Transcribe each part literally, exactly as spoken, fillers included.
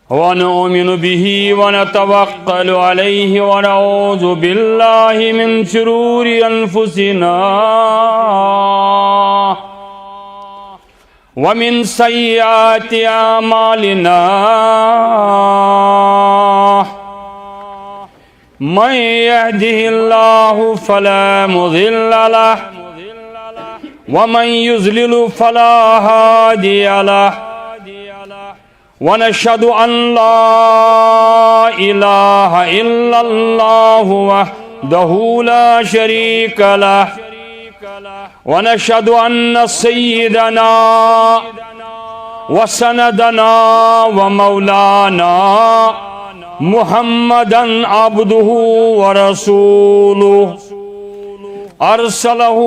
ونؤمن به ونتوكل عليه ونعوذ بالله من شرور أنفسنا ومن سيئات أعمالنا. من يهده الله فلا مضل له، ومن يضلل فلا هادي له. ونشهد أن لا إله إلا الله وحده لا شريك له، ونشهد أن سيدنا وسندنا ومولانا محمدا عبده ورسوله، أرسله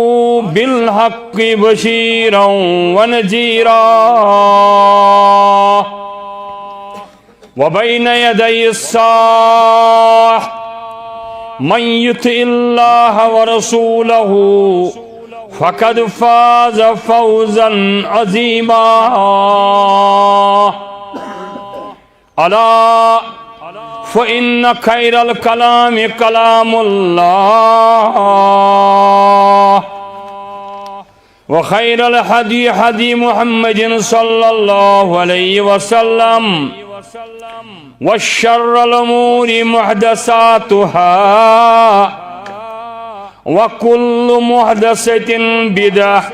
بالحق بشيرا ونذيرا. وبين يدي الساعة، من يطع الله ورسوله فقد فاز فوزا عظيما. ألا فإن خير الكلام كلام الله، وخير الهدي هدي محمد صلى الله عليه وسلم، وشر الأمور محدثاتها، وكل محدثة بدعة،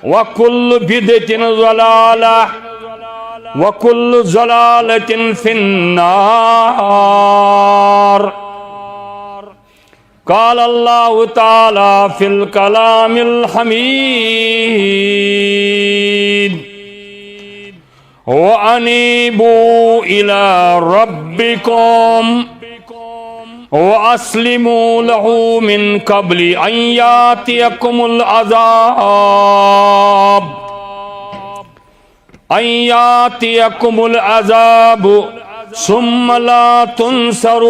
وكل بدعة ضلالة، وكل ضلالة في النار. قال الله تعالى في الكلام الحميد: وأنيبوا إلى ربكم وأسلموا له من قبل أن يأتيكم العذاب، أن يأتيكم العذاب ثم لا تنصرون.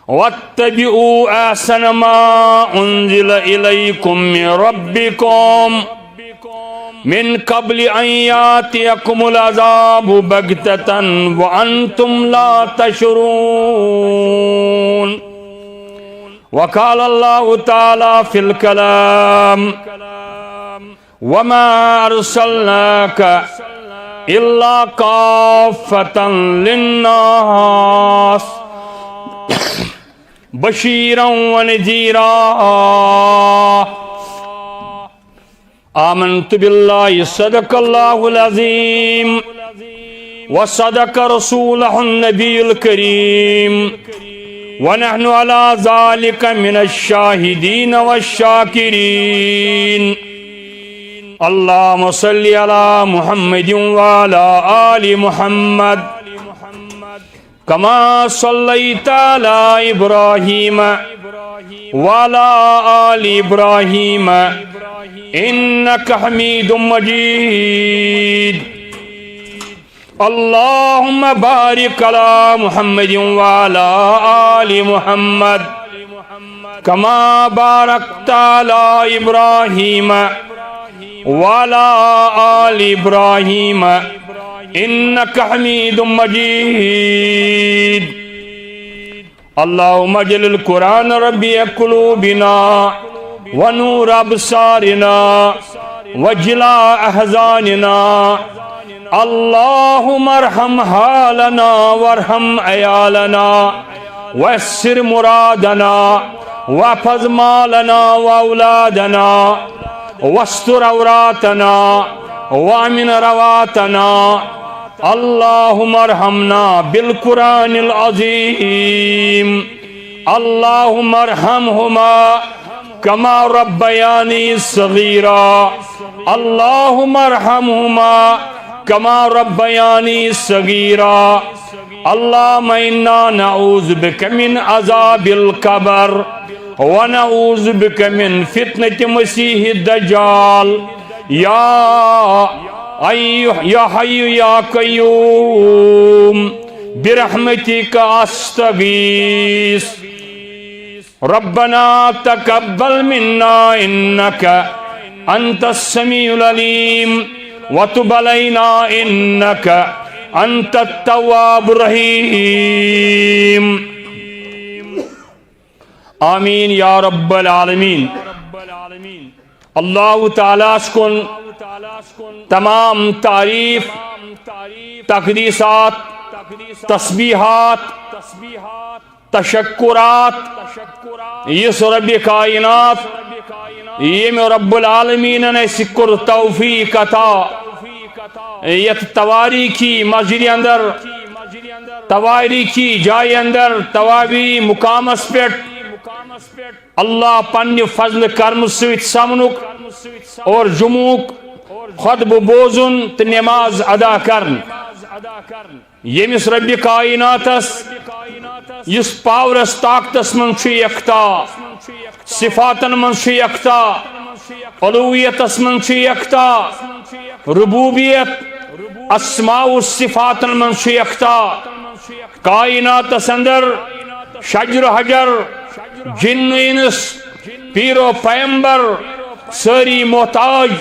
واتبعوا أحسن ما أنزل إليكم من ربكم من قبل أن يأتيكم العذاب بغتة وأنتم لا تشعرون. وقال الله تعالى في الكلام: وما أرسلناك إلا كافة للناس بشيرا ونذيرا. آمنت بالله، صدق الله العظيم، وصدق رسوله النبي الكريم، ونحن على ذلك من الشاهدين والشاكرين. اللهم صل على محمد وعلى آل محمد، كما صليت على إبراهيم وعلى آل إبراهيم إنك حميد مجيد. اللهم بارك على محمد وعلى آل محمد كما باركت على إبراهيم وعلى آل إبراهيم إنك حميد مجيد. اللهم اجعل القرآن ربيع قلوبنا ونور أبصارنا وجلاء أحزاننا. اللهم ارحم حالنا وارحم عيالنا ويسر مرادنا واحفظ مالنا وأولادنا واستر عوراتنا وأمن روعاتنا. اللهم ارحمنا بالقرآن العظيم. اللهم ارحمهما كما ربياني صغيرا. اللهم ارحمهما كما ربياني صغيرا. اللهم إنا نعوذ بك من عذاب القبر، ونعوذ بك من فتنة المسيح الدجال. يا أي-، يا حي يا قيوم، برحمتك أستغيث. ربنا تقبل منا إنك أنت السميع العليم، وتب علينا إنك أنت التواب الرحيم. آمین یا رب العالمین۔ اللہ تعالیٰ ہس کُن تمام تعریف، تقدیسات، تسبیحات، تشکرات، یُس رب کائنات، ییٚمۍ رب العالمینن اسہِ کوٚر توفیق عطا، یتھ تواریخی مسجد اندر، تواریخی جایہِ اندر، تواریخی مقامس پٮ۪ٹھ اللہ پننہِ فضل کرم سۭتۍ سمنُک اور جمعُک خطبہٕ بوزُن تہٕ نماز ادا کرن۔ ییٚمِس رب کائناتس، یُس پاورس طاقتس منٛز چھُ یکتا، صفاتن منٛز چھُ یکتا، علویتس منٛز چھُ یکتا، ربوبیت، اسماء و صفاتن منٛز چھُ یکتا، کائناتس اندر شجر و حجر، جن و انس، پیر و پیمبر، سٲری محتاج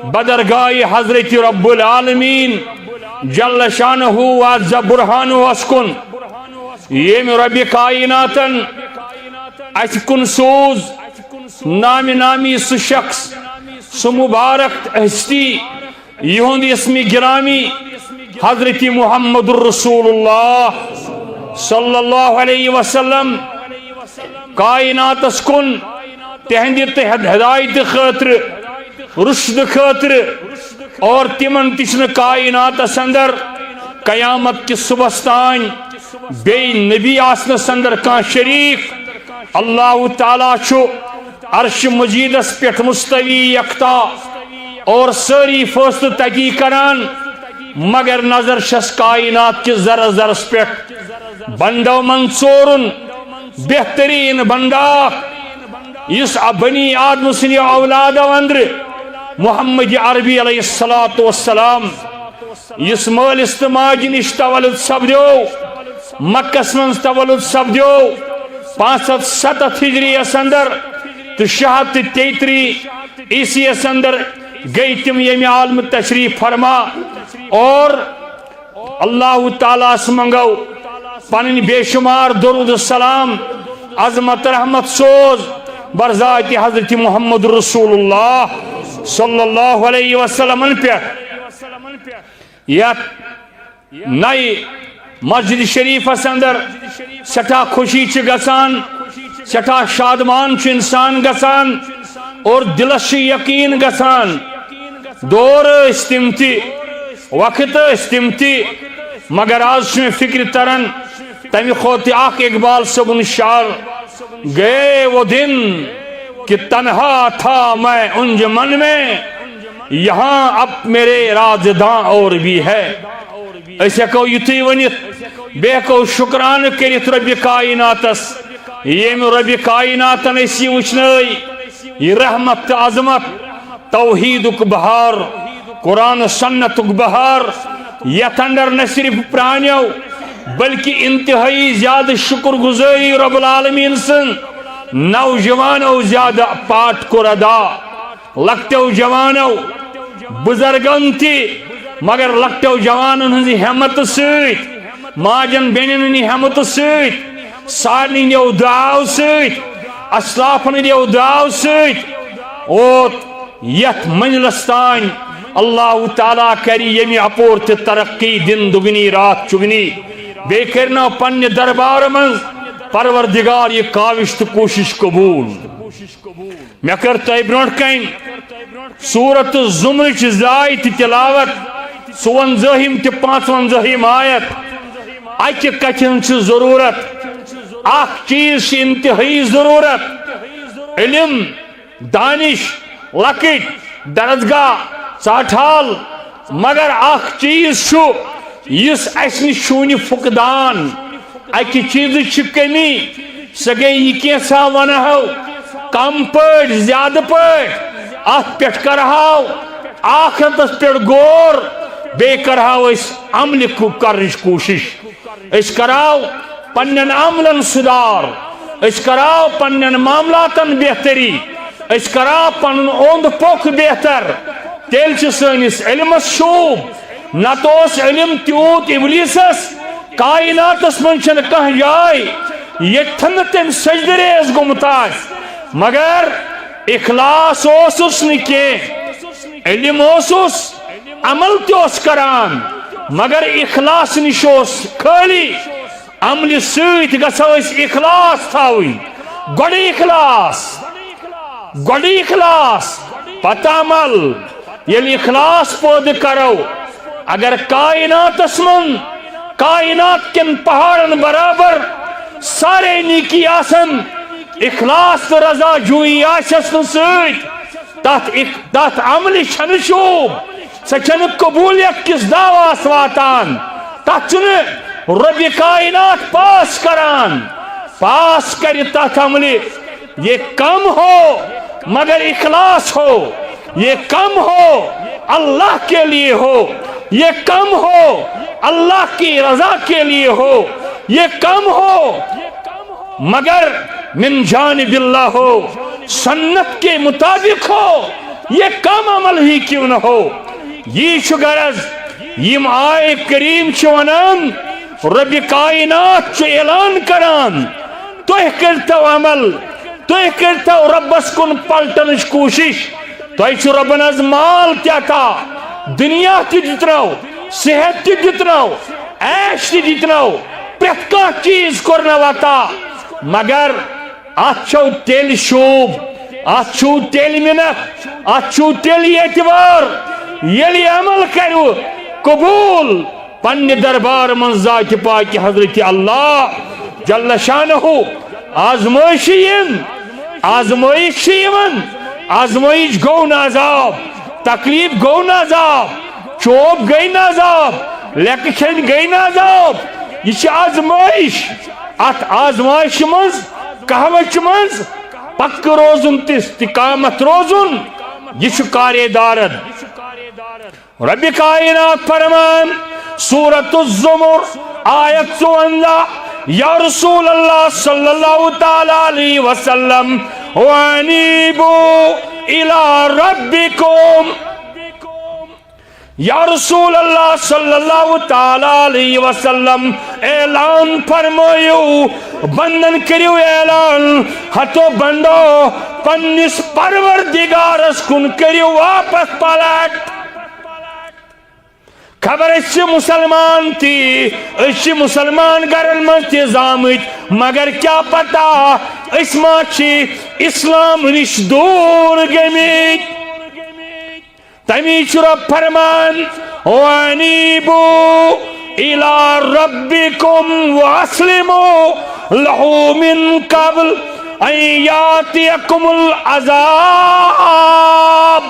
بدرگاہ حضرت رب العالمین جل شانہ و عز برہانہ ہس کُن۔ ییٚمۍ رب کائناتن اسہِ کُن سوز نام نامی سُہ شخص، سُہ مبارک ہستی، یِہُنٛد اسمِ گرامی حضرت محمد رسول اللہ صلی اللہ علیہ وسلم کائناتس کُن تہنٛدِ تہٕ ہدایتِ خٲطرٕ، رشد خٲطرٕ، اور تِمن تہِ چھُنہٕ کائناتس اندر قیامت کِس صبحس تام بیٚیہِ نبی آسنس اندر کانٛہہ شریک۔ اللہ تعالیٰ چھُ عرش مجیدس پٮ۪ٹھ مستوی یکتا اور سٲری فٲصلہٕ تتی کران، مگر نظر چھس کائنات کِس ذرس ذرس پٮ۪ٹھ۔ بندو منٛز ژورُن بہترین بندہ، یُس بنی آدم سٕنٛدِ اولادو اندرٕ محمد عربی علیہ الصلوۃ والسلام، یُس مٲلِس تہٕ ماجہِ نِش تولد سپدیو، مکس منٛز تولد سپدیو پانٛژھ ہتھ ستتھ ہجری یس اندر تہٕ شےٚ ہتھ تہٕ تیٚیہِ ترٛہ عیسوی یس اندر گٔے تِم ییٚمہِ عالمہٕ تشریف فرما۔ اور اللہ تعالیٰ ہس منگو پنٕنۍ بے شمار درود و سلام، عظمت، رحمت سوز بر ذات حضرت محمد رسول اللہ صلی اللہ علیہ وسلم پٮ۪ٹھ۔ یتھ نئے مسجد شریفس اندر سٹھا خوشی چھ گژھان، سٹھا شادمان چھ انسان گژھان اور دلس چھ یقین گژھان۔ دور ٲسۍ تِم تہِ، وقت ٲسۍ تِم تہِ، مگر آز چھ مےٚ فکر تران تمہِ کھۄتہٕ اکھ اقبال صٲبُن شعر، گئے وہ دن کہ تنہا تھا میں انجمن میں، یہاں اب میرے رازداں اور بھی ہے۔ أسۍ ہٮ۪کو یِتھُے ؤنِتھ، بیٚیہِ ہٮ۪کو شُکرانہٕ کٔرِتھ رۄبِ کائناتس، ییٚمۍ رۄبِ کائناتن أسۍ یہِ وٕچھنٲے، یہِ رحمت تہٕ عظمت، توحیٖدُک بہار، قرآن و سنتُک بہار، یتھ اندر نہ صرف پرانیو بلکہ انتہائی زیادٕ شُکر گزٲری رب العالمین سٕنٛز، نوجوانو زیادٕ پاٹھ کوٚر ادا۔ لۄکٹیو جوانو، بزرگن تہِ، مگر لۄکٹیو جوانن ہٕنٛزِ ہمتہٕ سۭتۍ، ماجن بیٚنٮ۪ن ہٕنٛدِ ہمتہٕ سۭتۍ، سارنٕے ہٕنٛدیو دعاو سۭتۍ، اسلافن ہٕنٛدیو دعاو سۭتۍ ووت یتھ منزلس تام۔ اللہ تعالیٰ کرِ ییٚمہِ اپور تہِ ترقی، دِن دُگنی راتھ چُگنی، بیٚیہِ کرنو پننہِ دربار منٛز پروردگار یہِ کاوش تہٕ کوٗشش قبول۔ مےٚ کٔر تۄہہِ برونٛٹھ کنہِ سورت زمرٕچ زایہِ تہِ تلاوت، ژُوَنزٲہِم تہٕ پانٛژوَنزٲہِم آیت۔ اکہِ کتھِ ہٕنٛز چھِ ضروٗرت، اکھ چیٖز چھِ انتہٲئی ضروٗرت، علم، دانش، لۄکٕٹۍ، درسگاہ، ژاٹھال، مگر اکھ چیٖز چھُ یُس اسہِ نِش چھُ وُنہِ فقدان۔ اکہِ چیٖزٕچ چھِ کمی، سۄ گٔے یہِ کینٛژھا ونہو کم پٲٹھۍ زیادٕ پٲٹھۍ، اتھ پٮ۪ٹھ کرہاو آخرتس پٮ۪ٹھ غور، بیٚیہِ کرہاو أسۍ عملہِ کو-، کرنٕچ کوٗشش۔ أسۍ کرو پننٮ۪ن عملن سُدھار، أسۍ کرو پننٮ۪ن معاملاتن بہتری، أسۍ کرو پنُن اوٚنٛد پوٚکھ بہتر، تیٚلہِ چھُ سٲنِس علمس شوٗب۔ نتہٕ اوس علم تیوٗت ابلیسس، کائناتس منٛز چھنہٕ کانٛہہ جاے ییٚتٮ۪تھ نہٕ تٔمۍ سجدٕ ریز گوٚمُت آسہِ، مگر اخلاص اوسُس نہٕ کینٛہہ۔ علم اوسُس، عمل تہِ اوس کران، مگر اخلاص نِش اوس خٲلی۔ عملہِ سۭتۍ گژھو أسۍ اخلاص تھاوٕنۍ۔ گۄڈٕ اخلاص، گۄڈٕ اخلاص، پتہٕ عمل۔ ییٚلہِ اخلاص پٲدٕ کرو، اگر کائناتس منٛز کائنات کٮ۪ن پہاڑن برابر سارے نیکی آسن، اخلاص تہٕ رضا جویی آسٮ۪س نہٕ سۭتۍ، تتھ اخ-، تتھ عملہِ چھنہٕ شوٗب، سۄ چھنہٕ قبولیت کِس دعواہس واتان، تتھ چھُنہٕ رۄبِ کائنات پاس کران۔ پاس کرِ تتھ عملہِ، یہ کم ہو مگر اخلاص ہو، یہ کم ہو اللہ کے لیے ہو، یہ کم ہو اللہ کی رضا کے لیے ہو، یہ کم ہو مگر من جانب اللہ ہو، سنت کے مطابق ہو، یہ کم عمل ہی کیوں نہ ہو۔ یی چھُ غرض، یم آئے کریم چھِ ونان، رۄبِ کائنات چھُ اعلان کران، تُہۍ کٔرتو عمل، تُہۍ کٔرتو رۄبس کُن پلٹنٕچ کوٗشش۔ تۄہہِ چھُ رۄبن از مال تہِ عطا، دُنیا تہِ دیُتنو، صحت تہِ دیُتنو، عیش تہِ دیُتنو، پرٛٮ۪تھ کانٛہہ چیٖز کوٚرنو عطا، مگر اتھ چھو تیٚلہِ شوٗب، اتھ چھُو تیٚلہِ مِنت، اتھ چھُو تیٚلہِ اعتبار، ییٚلہِ عمل کرِو قبوٗل پننہِ دربار منٛز ذاتِ پاکہِ حضرت اللہ جل شانہ۔ آزمٲیشہِ یِن، آزمٲیش چھِ یِوان، آزمٲیش گوٚو نہٕ عذاب، تکلیف گوٚو نہٕ عذاب، چوب گٔے نہٕ عذاب، لیٚکہٕ کھیٚنۍ گٔے نہٕ عذاب۔ یہِ چھِ آزمٲیش۔ اتھ آزمٲیشہِ منٛز، قہوچہِ منٛز پکہٕ روزُن تہٕ استقامت روزُن، یہِ چھُ کارِ دارد۔ رۄبِ کائنات فرمان، سورۃ الزمر، آیت ژُوَنزاہ، یا رسول اللہ صلی اللہ تعالی علیہ وسلم، وانیبوا الی ربکم۔ یا رسول اللہ صلی اللہ تعالی علیہ وسلم، اعلان فرمٲیِو، بندن کٔرِو اعلان، ہتو بندو، پننِس پروردگارس کُن کٔرِو واپس پلٹ۔ خبر أسۍ چھِ مسلمان تہِ، أسۍ چھِ مسلمان گرن منٛز تہِ زامٕتۍ، مگر کیٛاہ پتہ أسۍ ما چھِ اسلام نِش دوٗر گٔمٕتۍ؟ تمی چھُ رب فرمان، وانیبوا الی ربکم واسلموا لہ من قبل ان یاتیکم العذاب۔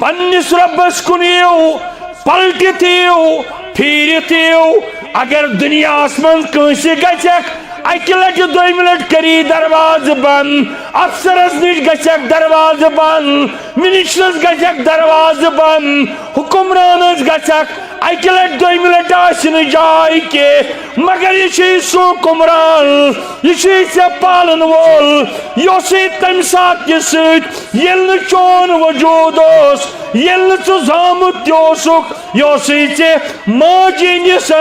پننِس رۄبس کُن یِیِو، پلٹِتھ یِیِو، پھیٖرِتھ یِیِو۔ اگر دُنیاہس منٛز کٲنٛسہِ گژھٮ۪کھ، اکہِ لٹہِ دوٚیمہِ لٹہِ کری دروازٕ بنٛد، افسرس نِش گژھٮ۪کھ دروازٕ بنٛد، منسٹرس گژھٮ۪کھ دروازٕ بنٛد، حکمرانس گژھٮ۪کھ اکہِ لٹہِ دوٚیمہِ لٹہِ آسہِ نہٕ جاے کینٛہہ، مگر یہِ چھُے سُہ حکمران، یہِ چھُے ژےٚ پالن وول، یہِ اوسُے تمہِ ساتہٕ تہِ سۭتۍ، ییٚلہِ نہٕ چون وجود اوس، ییٚلہِ نہٕ ژٕ زامُت تہِ اوسُکھ، یہِ اوسُے ژےٚ ماجہِ ہٕنٛدِس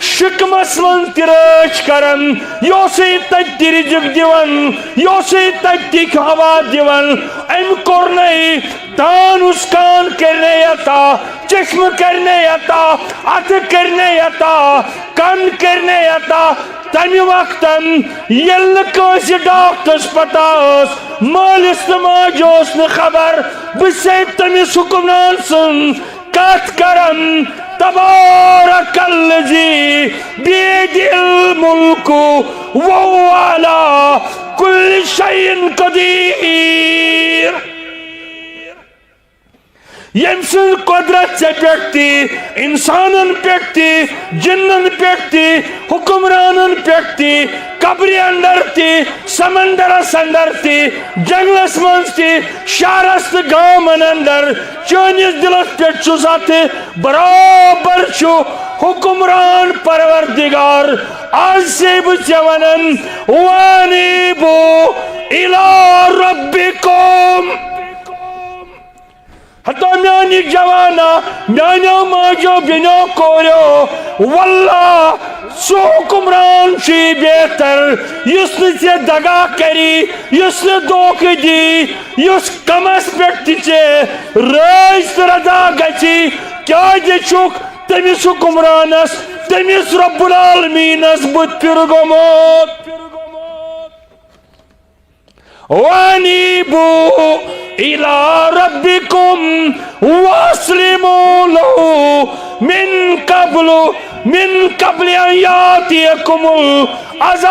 شکمس منٛز تہِ رٲچھ کران، یہِ اوسُے تتہِ تہِ رزق دِوان، یہِ اوسُے تتہِ تہِ ہوا دِوان۔ أمۍ کوٚر نَے تان اس کان کرنے عطا، چشم کرنے عطا، اتھ کرنے عطا، کن کرنے عطا۔ تمہِ وقتن ییٚلہِ نہٕ کٲنٛسہِ ڈاکٹرس پتہ ٲس، مٲلِس تہٕ ماجہِ اوس نہٕ خبر، بہٕ چھسے تٔمِس حکمران سٕنٛز کتھ کران۔ تبارک الذی بیدہ الملک وہو علی کل شیء قدیر۔ ییٚمۍ سٕنٛز قۄدرت ژےٚ پٮ۪ٹھ تہِ، انسانن پٮ۪ٹھ تہِ، جنن پٮ۪ٹھ تہِ، حکمرانن پٮ۪ٹھ تہِ، قبرِ اندر تہِ، سمندرس اندر تہِ، جنگلس منٛز تہِ، شہرس تہٕ گامن اندر، چٲنِس دلس پٮ۪ٹھ چھُس اتھٕ برابر چھُ حکمران پروردگار۔ از چھسے بہٕ ژےٚ ونان، وانیبوا الی ربکم۔ ہتو میانی جوانا، میانیو ماجو بینیو کوریو، واللہ، سُہ حکمران چھُے بہتر، یُس نہٕ ژےٚ دغا کری، یُس نہٕ دھوکہٕ دی، یُس کمس پٮ۪ٹھ تہِ ژےٚ رٲضۍ تہٕ رضا گژھی۔ کیازِ چھُکھ تٔمِس حکمرانس، تٔمِس رب العالمینس بُتھِ پھِرٕ گوٚمُت؟ وَأَنِيبُوا إِلَىٰ رَبِّكُمْ وَأَسْلِمُوا لَهُ مِنْ قَبْلُ، مِنْ قَبْلِ أَنْ يَأْتِيَكُمُ الْعَذَابُ۔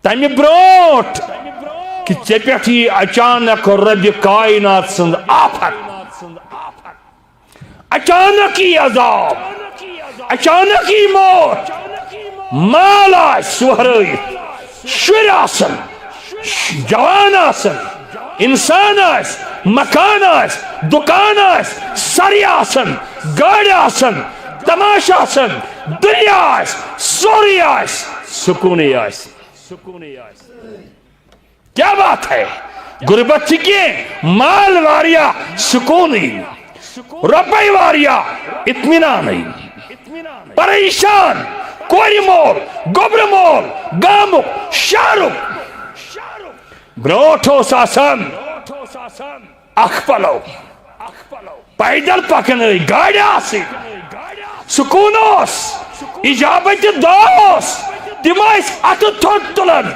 تَمہِ برونٛٹھ کہِ ژےٚ پٮ۪ٹھ یی اچانک رۄبِ کائنات سٕنٛز آفت، اچانک یی عذاب، اچانک یی موت، مال آسہِ وہرٲیِتھ، شُرۍ آسن، جوان آسن، انسان آسہِ، مکان آسہِ، دکان آسہِ، سرِ آسن، گاڑِ آسن، تماشہٕ آسن، دُنیا آسہِ، سورُے آسہِ، سکوٗنٕے آسہِ۔ کیا بات ہے؟ غربت چھِ کینٛہہ، مال واریاہ، سکوٗنٕے، رۄپے واریاہ، اطمینانٕے۔ پریشان، کورِ مول، گوٚبرٕ مول، گامُک، شہرُک۔ برونٛٹھ اوس آسان اکھ پلو، پیدل پکنٲے، گاڑِ آسٕے، سکوٗن اوس، اجابت دعا اوس۔ تِم ٲسۍ اتھٕ تھوٚد تُلان،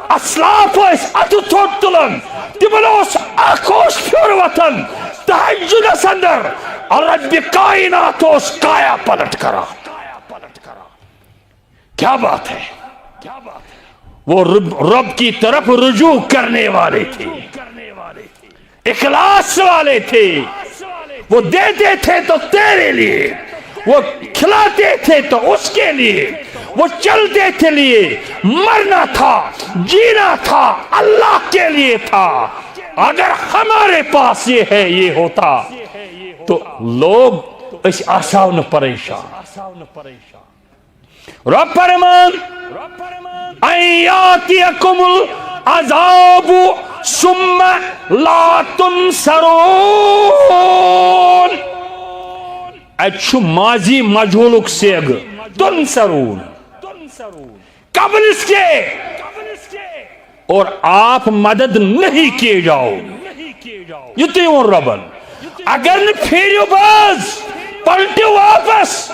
اسلاف ٲسۍ اتھٕ تھوٚد تُلان، تِمن اوس اکھ اوس پھیُر وۄتھان۔ تہجدس اندر رب کائنات اوس کایا پلٹ کران۔ کیا بات ہے؟ وہ رب، رب کی طرف رجوع کرنے والے تھے، اخلاص والے تھے۔ وہ دیتے تھے تو تیرے لیے، وہ کھلاتے تھے تو اس کے لیے، وہ چلتے تھے لیے، مرنا تھا، جینا تھا، اللہ کے لیے تھا۔ اگر ہمارے پاس یہ ہے، یہ ہوتا، تو لوگ، أسۍ آسہو نہٕ پریشان۔ رب فرمان، "ان یاتیکم العذاب ثم لا تنصرون۔" اتہِ چھُ ماضی مجہولُک صیغہ، تنصرون۔ قبل اس کے، اور آپ مدد نہیں کیے جاؤ گے۔ یُتُے ووٚن رۄبن۔ اگر نہٕ پھیرِو باز، پلٹِو واپس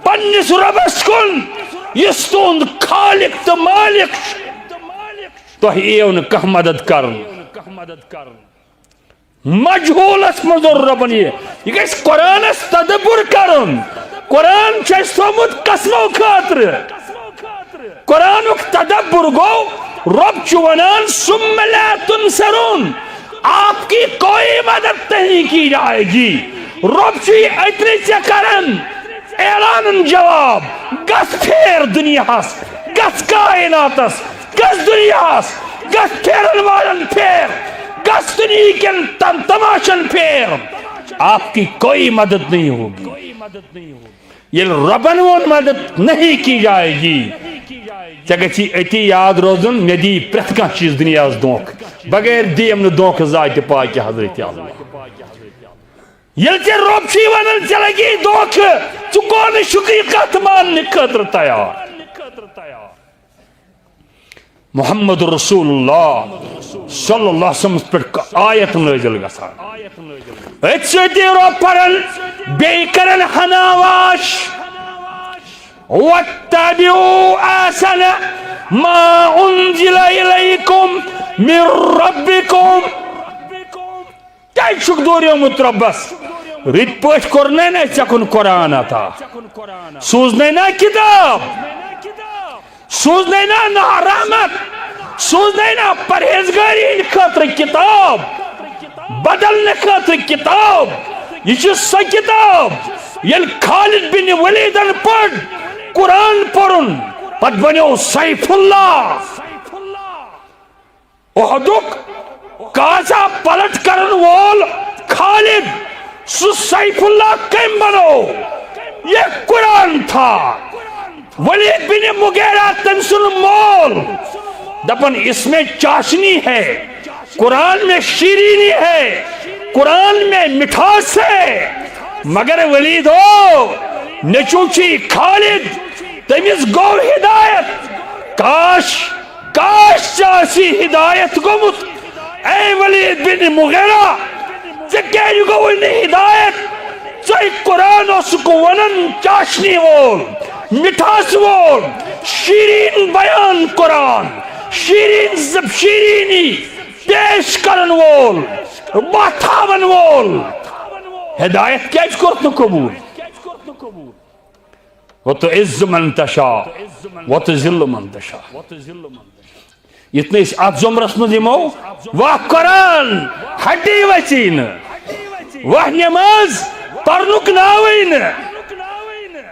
پننِس رۄبس کُن، یُس تُہُنٛد خالق تہٕ مالک چھُ، تۄہہِ یِیو نہٕ کانٛہہ مدد کرنہٕ۔ مجہولس منٛز اوٚن رۄبن یہِ۔ یہِ گژھِ قرآنس تدبر کرُن۔ قرآن چھُ اَسہِ تھوٚومُت قسمو خٲطرٕ۔ قرآنُک تدبر گوٚو، رۄب چھُ ونان، "ثم لا تنصرون"، آپ کی کوئی مدد نہیں کی جائے گی۔ رۄب چھُ یہِ أتنٕے ژےٚ کران۔ اعلانن جواب، گژھ پھیر دُنیاہس، گژھ کائناتس، گژھ دُنیاہس، گژھ پھیرن والٮ۪ن پھیر، گژھ دُنیہکٮ۪ن تم-، تماشن پھیر۔ آپ کی کوئی مدد نہیں ہوگی۔ ییٚلہِ رۄبن ووٚن مدد نہیں کی جائے گی، ژےٚ گژھی أتی یاد روزُن، مےٚ دی پرٛٮ۪تھ کانٛہہ چیٖز دُنیاہس دھوکہٕ، بغیر دِیم نہٕ دھوکہٕ ذاتِ پاکہِ حضرت اللہ۔ ییٚلہِ ژےٚ رۄب چھُے ونان، ژےٚ لگی دھوکہٕ، ژٕ کون چھُکھ یہِ کتھ ماننہٕ خٲطرٕ تیار؟ محمد رسول اللہ صلی اللہ علیہ وسلم پٮ۪ٹھ آیت نٲزِل گژھان۔ أتھۍ سۭتۍ رۄب پران، بیٚیہِ کران ہناواش، "واتبعوا احسن ما انزل الیکم من ربکم۔" کیازِ چھُکھ دوریومُت رۄبس؟ رٕتۍ پٲٹھۍ کوٚرنے نا ژےٚ کُن قرآن عطا؟ سوٗزنے نا کتاب؟ سوٗزنے نا، نا رحمت؟ سوٗزنے نا پرہیزگٲری ہٕنٛدِ خٲطرٕ کتاب؟ بدلنہٕ خٲطرٕ کتاب؟ یہِ چھِ سۄ کتاب، ییٚلہِ خالد بن ولیدن پٔر قرآن پوٚرُن، پتہٕ بنیو سیف اللہ۔ احدُک قاضا پلٹ کرن وول خالد، سُہ سیف اللہ کٔمۍ بنوو؟ یہ قرآن تھا۔ ولید بن مغیرہ، تٔمۍ سُنٛد مول، دپان، "اس میں چاشنی ہے، قرآن میں شیرینی ہے، قرآن میں مٹھاس ہے، مگر ولید ہو، نیچو چھی خالد، تٔمِس گوٚو ہدایت۔ کاش، کاش ژےٚ آسی ہدایت گوٚمُت۔ اے ولید بن مغیرہ، ژےٚ کیٛازِ گوٚوُے نہٕ ہدایت؟ ژےٚ قرآن اوسُکھ ونان چاشنی وول، مٹھاس وول، شیرین بیان قرآن، شیرین زب-، شیرینی پیش کرن وول، وتھاون وول۔ ہدایت کیٛازِ کوٚرُتھ نہٕ قبول؟ وتعز من تشاء وتذل من تشاء۔ یِتھ نہٕ أسۍ اَتھ زۄمرَس منٛز یِمو، واہ قرآن ہڈی وَژی نہٕ، واہ نٮ۪ماز پَرنُک ناوٕے نہٕ،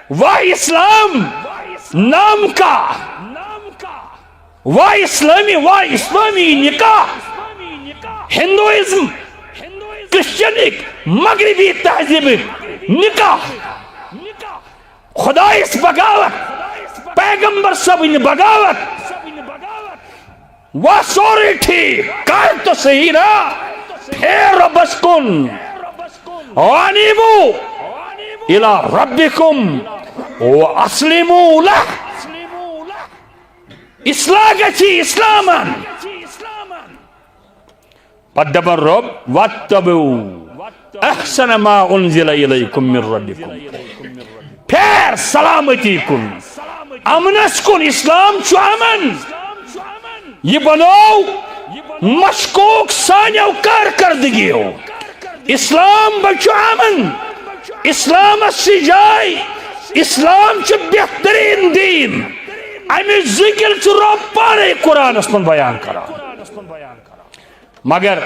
واہ اسلام نام کا، واہ اسلامی، واہ اسلامی نکاح، ہندوازم، کرسچنک، مغربی تہذیبک نکاح۔ خدایس بغاوت، پیغمبر صٲبٕنۍ بغاوت۔ واہ سورُے ٹھیٖک، کر تہٕ صحیح نا، پھیر رۄبس کُن۔ وانیبو الی ربکم واسلموا لہ۔ اصلاح گژھِ اسلامن۔ پتہٕ دپان رۄب، "واتبعوا احسن ما انزل الیکم من ربکم۔" پھیر سلامتی کُن، امنس کُن۔ اسلام چھُ امن۔ یہِ بنوو مشکوک سانیو کارکردگیو۔ اسلام بچو امن۔ اسلامس چھِ جاے۔ اسلام چھُ بہترین دین۔ امہِ ذکر چھُ رۄب پانے قرآنس منٛز بیان کران۔ مگر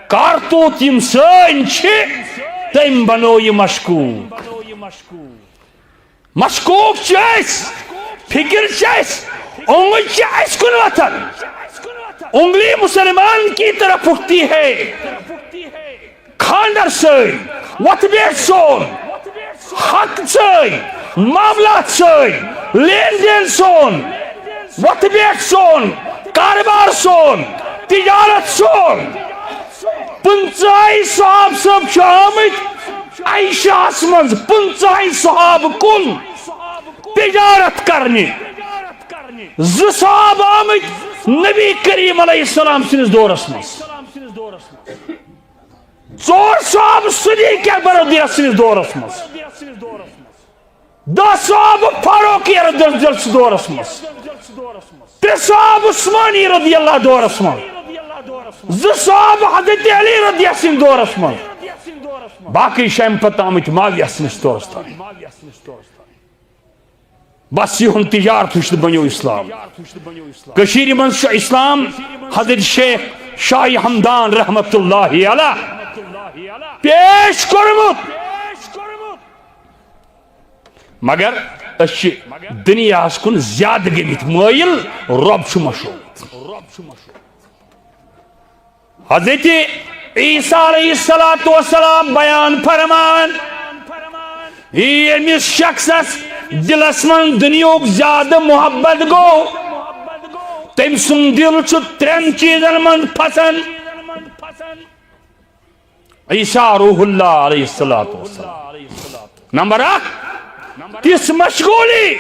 کارتوت یِم سٲنۍ چھِ، تٔمۍ بنوو یہِ مشکوک۔ مشکوک چھِ أسۍ، فکر چھِ اَسہِ، اونگج چھِ اَسہِ کُن وۄتھان۔ انگلی مسلمان کی طرف اٹھتی ہے۔ خاندر سٲنۍ، وۄتھٕ بیٹھ سون، حق سٲنۍ، معاملات سٲنۍ، لین دین سون، وۄتھٕ بیٹھ سون، کاربار سون، تجارت سون۔ پٕنٛژٕہے صحاب صٲب چھِ آمٕتۍ عائشہس منٛز، پٕنٛژٕہے صحابہٕ کُل تجارت کرنہِ۔ زٕ صحابہٕ آمٕتۍ نبی کریم علیہ السلام سٕنٛدِس دورس منٛز۔ ژور صحابہٕ صدیق اکبر رضی اللہ سٕنٛدِس دورس منٛز۔ دَہ صحابہٕ فاروقی رضی اللہ سٕنٛدِس دورس منٛز۔ ترٛےٚ صحابہٕ عثمانی رضی اللہ دورس منٛز۔ زٕ صحابہٕ حضرت علی رضی اللہ سٕنٛدِس دورس منٛز۔ باقٕے چھِ اَمہِ پتہٕ آمٕتۍ معاویہ سٕنٛدِس دورس تام۔ بس یِہُنٛد تجارت وٕچھتھ بنیو اسلام۔ کٔشیٖرِ منٛز چھُ اسلام حضرت شیخ شاہ ہمدان رحمت اللہ علیہ پیش کوٚرمُت۔ مگر أسۍ چھِ دُنیاہس کُن زیادٕ گٔمٕتۍ مٲیِل، رۄب چھُ مشہوٗر۔ حضرت عیسیٰ علیہ الصلوۃ والسلام بیان فرمان، ییٚمِس شخصس دلس منٛز دُنیاہُک زیادٕ محبت گوٚو، تٔمۍ سُنٛد دل چھُ ترٛٮ۪ن چیٖزن منٛز پھسان۔ عیسیٰ روح اللہ علیہ الصلوۃ والسلام۔ نمبر اکھ، تِژھ مشغولی،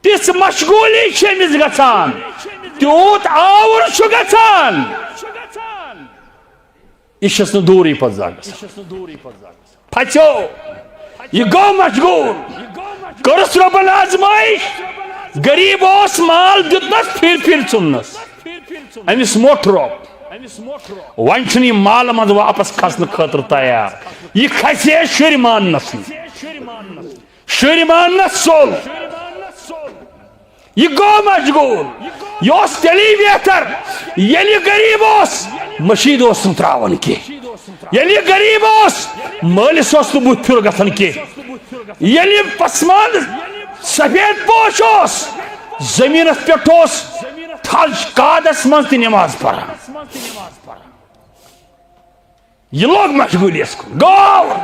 تِژھ مشغولی چھِ أمِس گژھان، تیوٗت آوُر چھُ گژھان، یہِ چھَس نہٕ دوٗرٕے پتہٕ زانٛہہ گژھان۔ پھژیو، یہِ گوٚو مشغول، کٔرٕس رۄبن آزمٲیش، غریب اوس، مال دیُتنس، پھِرِ پھِرِ ژھُننس۔ أمِس موٚٹھ رۄب۔ وۄنۍ چھُنہٕ یہِ مالہٕ منٛز واپس کھسنہٕ خٲطرٕ تیار۔ یہِ کھسہِ ہے شُرۍ ماننس نہٕ۔ شُرۍ ماننس ژوٚل۔ یہِ گوٚو مشغول۔ یہِ اوس تیٚلی بہتر، ییٚلہِ یہِ غریب اوس، مٔشیٖد اوس نہٕ ترٛاوان کینٛہہ۔ ییٚلہِ یہِ غریب اوس، مٲلِس اوس نہٕ بُتھ پھیُر گژھان کینٛہہ۔ ییٚلہِ یہِ پسماند سفید پوش اوس، زٔمیٖنَس پٮ۪ٹھ اوس تھل کادس منٛز تہِ نماز پران۔ یہِ لوٚگ مشغوٗلیَس کُن، گوٚو،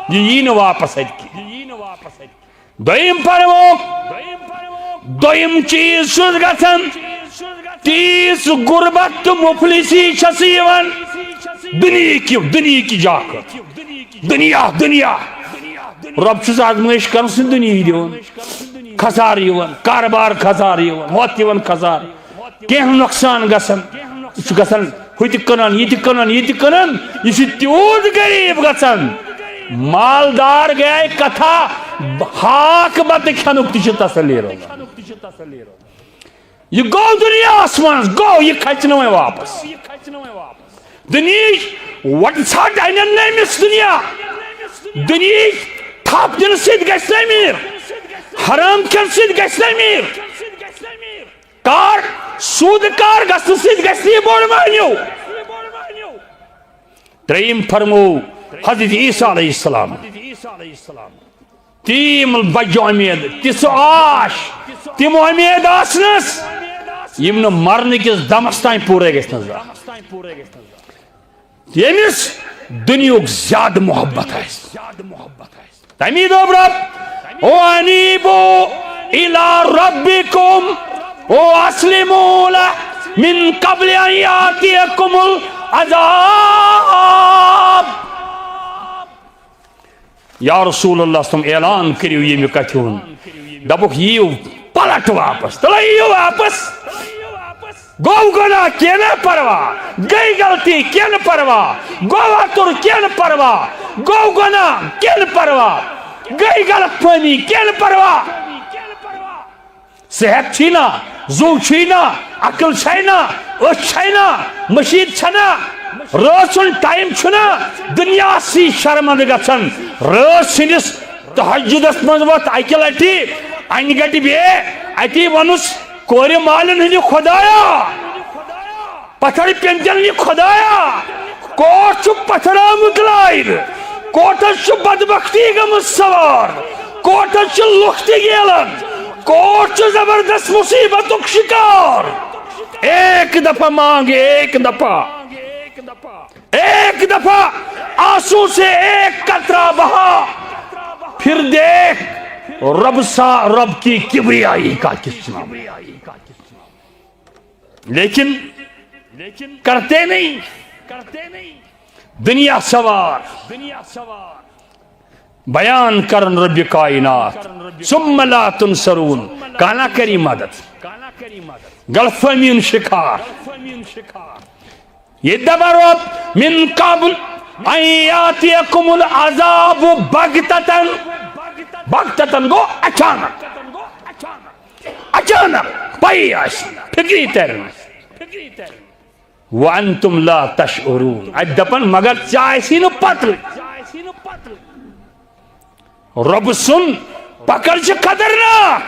یہِ یی نہٕ واپس اَتہِ کینٛہہ۔ دوٚیِم فرموو، دوٚیِم چیٖز چھُس گژھان، تیٖژ غربت تہٕ مفلسی چھس یِوان دُنیہٕکہِ، دُنیہٕکہِ جاکھ۔ دُنیا، دُنیا۔ رۄب چھُس آزمٲیش کران، سُہ دُنیاہٕے دِوان۔ خسارٕ یِوان، کارٕبار خسارٕ یِوان، ہۄتھ یِوان خسارٕ۔ کینٛہہ نۄقصان گژھان، یہِ چھُ گژھان ہُہ تہِ کٕنان، یہِ تہِ کٕنان، یہِ تہِ کٕنان۔ یہِ چھُ تیوٗت غریٖب گژھان۔ مالدار گٔیے کتھا، ہاکھ بتہٕ کھٮ۪نُک تہِ چھُ تسلی روزان۔ یہِ گوٚو دُنیاہَس منٛز، گوٚو، یہِ کھژِ نہٕ وۄنۍ واپس۔ دُنیہٕچ وۄٹہٕ ژھٹ اَنن نہٕ أمِس دُنیا۔ دُنیہٕچ تھپھ دِنہٕ سۭتۍ گژھِ نہٕ أمیٖر۔ حرام کھٮ۪نہٕ سۭتۍ گژھِ نہٕ أمیٖر۔ کار، سوٗدٕ کار گژھنہٕ سۭتۍ گژھِ نہٕ یہِ بوٚڑ مٲنِو۔ ترٛیٚیِم فرموو حضرت عیسیٰ علیہ السلام، تِم بجہِ اُمید، تِژھ آش، تِم اُمید آسنس، یِم نہٕ مرنہٕ کِس دمس تام پوٗرٕ گژھِ نہٕ زانٛہہ۔ ییٚمِس دُنیہُک زیادٕ محبت آسہِ، تمی دوٚپ رب، "وانیبوا الی ربکم واسلموا لہ من قبل ان یاتیکم العذاب۔" یا رسول اللہ صلی اللہ علیہ وسلم، اعلان کٔرِو ییٚمہِ کتھِ ہُنٛد، دپُکھ، یِیِو پلٹ واپس، تلہ یِیِو واپس۔ گوٚو گۄناہ، کینٛہہ نہٕ پروا، گٔے غلطی، کینٛہہ نہٕ پروا، گوٚو اَتُر، کینٛہہ نہٕ پروا، گوٚو گۄناہ، کینٛہہ نہٕ پروا، گٔے غلط فہمی، کینٛہہ نہٕ پروا۔ صحت چھی نا، زُو چھی نا، عقل چھے نا، أچھ چھے نا، مشیٖد چھے نا، رٲژ ہُنٛد ٹایم چھُ نا، دُنیاہَس سی شرمندٕ گژھان۔ رٲژ سٕنٛدِس تہجدس منٛز وۄتھ اَکہِ لٹہِ، انہِ گٹہِ بیٚیہِ، اَتی ووٚنُس، کورِ مالٮ۪ن ہٕنٛدِ خۄدایا، پتھر پیٚنتٮ۪ن یہِ خۄدایا، کوٹھ چھُ پتھراومُت لارِ، کوٹھس چھُ بدبختی گٔمٕژ سوار، کوٹھس چھِ لُکھ تہِ گیلان، کوٹھ چھُ زبردست مصیبتُک شکار۔ ایک دفعہ مانگ، ایک دفعہ، ایک دفعہ آنسو سے ایک قطرہ بہا، پھر دیکھ رب سا، رب کی کبریائی کا کس نام۔ لیکن کرتے نہیں۔ دنیا سوار بیان کرن رب کائنات، ثم لا تنصرون، کانا کری مدد۔ غلط فہمی ہُنٛد شکار۔ یہ دپان رب، من قبل ان یاتیکم العذاب بغتتن، بغتتن گوٚو اچانک۔ اچانک پَیی آسہِ، فِکری تَرِ نہٕ۔ وَأَنْتُمْ لَا تَشْعُرُونَ۔ اَتہِ دَپان، مگر ژےٚ آسی نہٕ پَتہٕ۔ رۄبہٕ سُنٛد پَکر چھِ خطرناک۔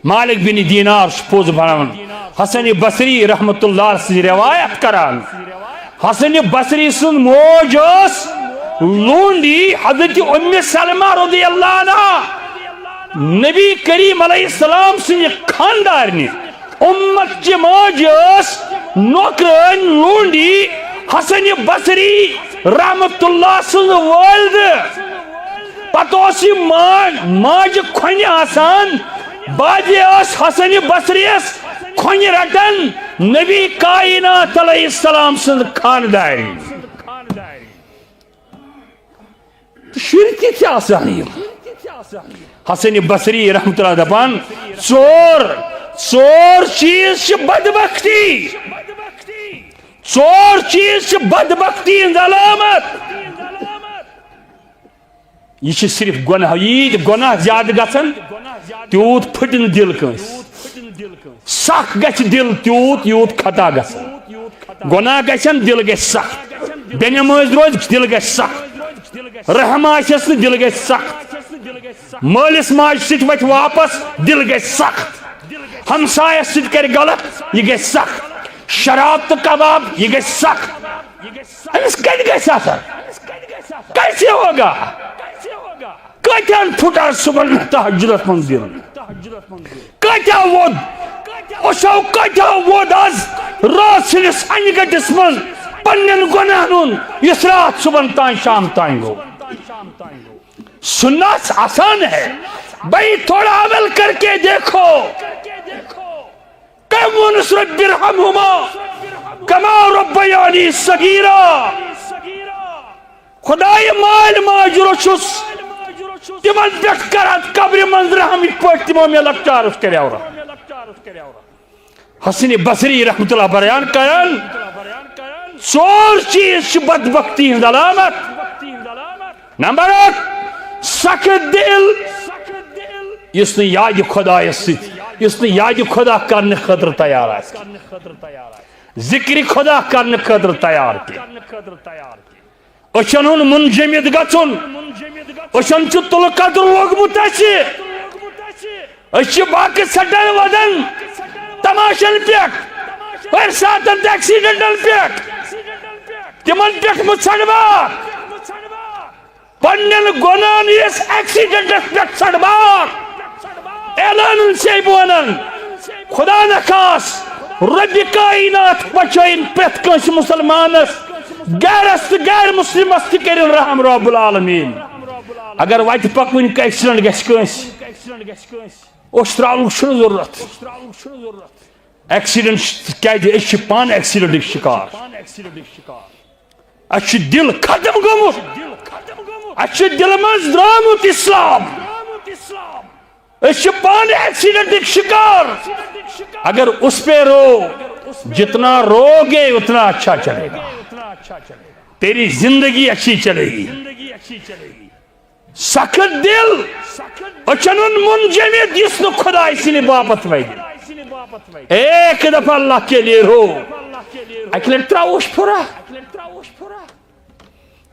مالک بن دینار چھُ پوٚز وَنان، حسن بصری رحمتہ اللہ سٕنٛز رِوایت کران۔ حسن بصری سٕنٛز موج ٲس لونڈی حضرت ام سلمہ رضی اللہ عنہا، نبی کریم علیہ السلام سٕنٛزِ خاندارنہِ۔ امت چہِ ماجہِ ٲس نوکرٲنۍ لونڈی حسن بصری رحمت اللہ سٕنٛز والدٕ۔ پتہٕ اوس یہِ ماج، ماجہِ کھۄنہِ آسان، بعدے ٲس حسن بصریَس کھۄنہِ رٹان نبی کائنات علیہ السلام سٕنٛز خاندارِنۍ۔ تہٕ شُرۍ تہِ چھِ آسان یِم۔ حسن بصری رحمتہ اللہ دپان، ژور، ژور چیٖز چھِ بدبختی۔ ژور چیٖز چھِ بدبختی ہٕنٛز علامت۔ یہِ چھِ صرف گۄناہ، ییٖتۍ گۄناہ زیادٕ گژھن، تیوٗت پھٕٹہِ نہٕ دِل کٲنٛسہِ۔ سخ گژھِ دِل تیوٗت، یوٗت خطا گژھن۔ گۄناہ گژھن، دِل گژھِ سخت۔ بے نمٲز روزِ، دِل گژھِ سخت۔ رحم آسٮ۪س نہٕ، دِل گژھِ سخت۔ مٲلِس ماجہِ سۭتۍ وۄتھِ واپس، دِل گژھِ سخت۔ ہمسایس سۭتۍ کرِ غلط، یہِ گژھِ سخت۔ شراب تہٕ کباب، یہِ گژھِ سخت۔ أمِس کتہِ گژھِ اثر؟ کیسے ہوگا؟ کۭتیاہن پھُٹر صبحن تہجدس منٛز دِل؟ کۭتیاہ ووٚد؟ أسۍ آو کۭتیاہ ووٚد آز رٲژ سٕنٛدِس انہِ گٔٹِس منٛز پننٮ۪ن گۄناہن ہُنٛد، یُس راتھ صبحن تام شام تام گوٚو؟ سننا آسان ہے، بھائی، تھوڑا عمل کر کے دیکھو۔ ووٚنُس، رب ارحمہما کما ربیانی صغیرا۔ خدایہِ، مالۍ ماجہِ روٚچھُس، تِمن پٮ۪ٹھ کر اتھ قبرِ منٛز رحم، یِتھ پٲٹھۍ تِمو مےٚ لۄکچارس کریو رحم۔ حسن بصری رحمت اللہ بیان کران، ژور چیز چھِ بدبختی ہٕنٛز علامت۔ نمبر اکھ، سخت دل، یُس نہٕ یادِ خدایس سۭتۍ، یُس نہٕ یادِ خدا کرنہٕ خٲطرٕ تیار آسہِ، ذکرِ خدا کرنہٕ خٲطرٕ تیار کینٛہہ۔ أچھن ہُنٛد منجمد گژھُن۔ أچھن چھُ تُلہٕ قدر لوگمُت اَسہِ۔ أسۍ چھِ باقٕے سٹن ودن، تماشن پٮ۪ٹھ، ہر ساتن تہِ ایکسیڈنٹن پٮ۪ٹھ، تِمن پٮ۪ٹھ مُژھڑ بار۔ پننٮ۪ن گۄنہن یِس ایکسیڈنٹس پٮ۪ٹھ ژھڑ بار۔ اعلانن چھے بہٕ ونان، خدا نخواست، رۄبِ کائنات بچٲیِن پرٛٮ۪تھ کٲنٛسہِ مُسلمانس، غیرس تہٕ غیر مسلمس تہِ کٔرِن رحم رب العالمین۔ اگر وتہِ پکوٕنۍ ایکسیڈنٹ گژھِ کٲنٛسہِ، اوٚش ترٛاونُک چھُنہٕ ضروٗرت۔ ایکسیڈنٹ کیازِ؟ أسۍ چھِ پانہٕ ایکسیڈنٹٕکۍ شکار۔ اَسہِ چھُ دِل ختم گوٚمُت۔ اَسہِ چھُ دِلہٕ منٛز درٛامُت اسلام۔ أسۍ چھِ پانہٕ ایکسیڈنٹٕکۍ شکار۔ اگر اس پہ رو، جتنا رو گے اتنا اچھا چلے گا۔ تیری زندگی اچھی چلے گی۔ سخت دل، أچھن ہُنٛد منجمد، یُس نہٕ خداے سٕنٛدِ باپتھ وَنہِ۔ ایک دفعہ اللہ کے لیے رو۔ اَکہِ لَٹہِ ترٛاووس پھُرا۔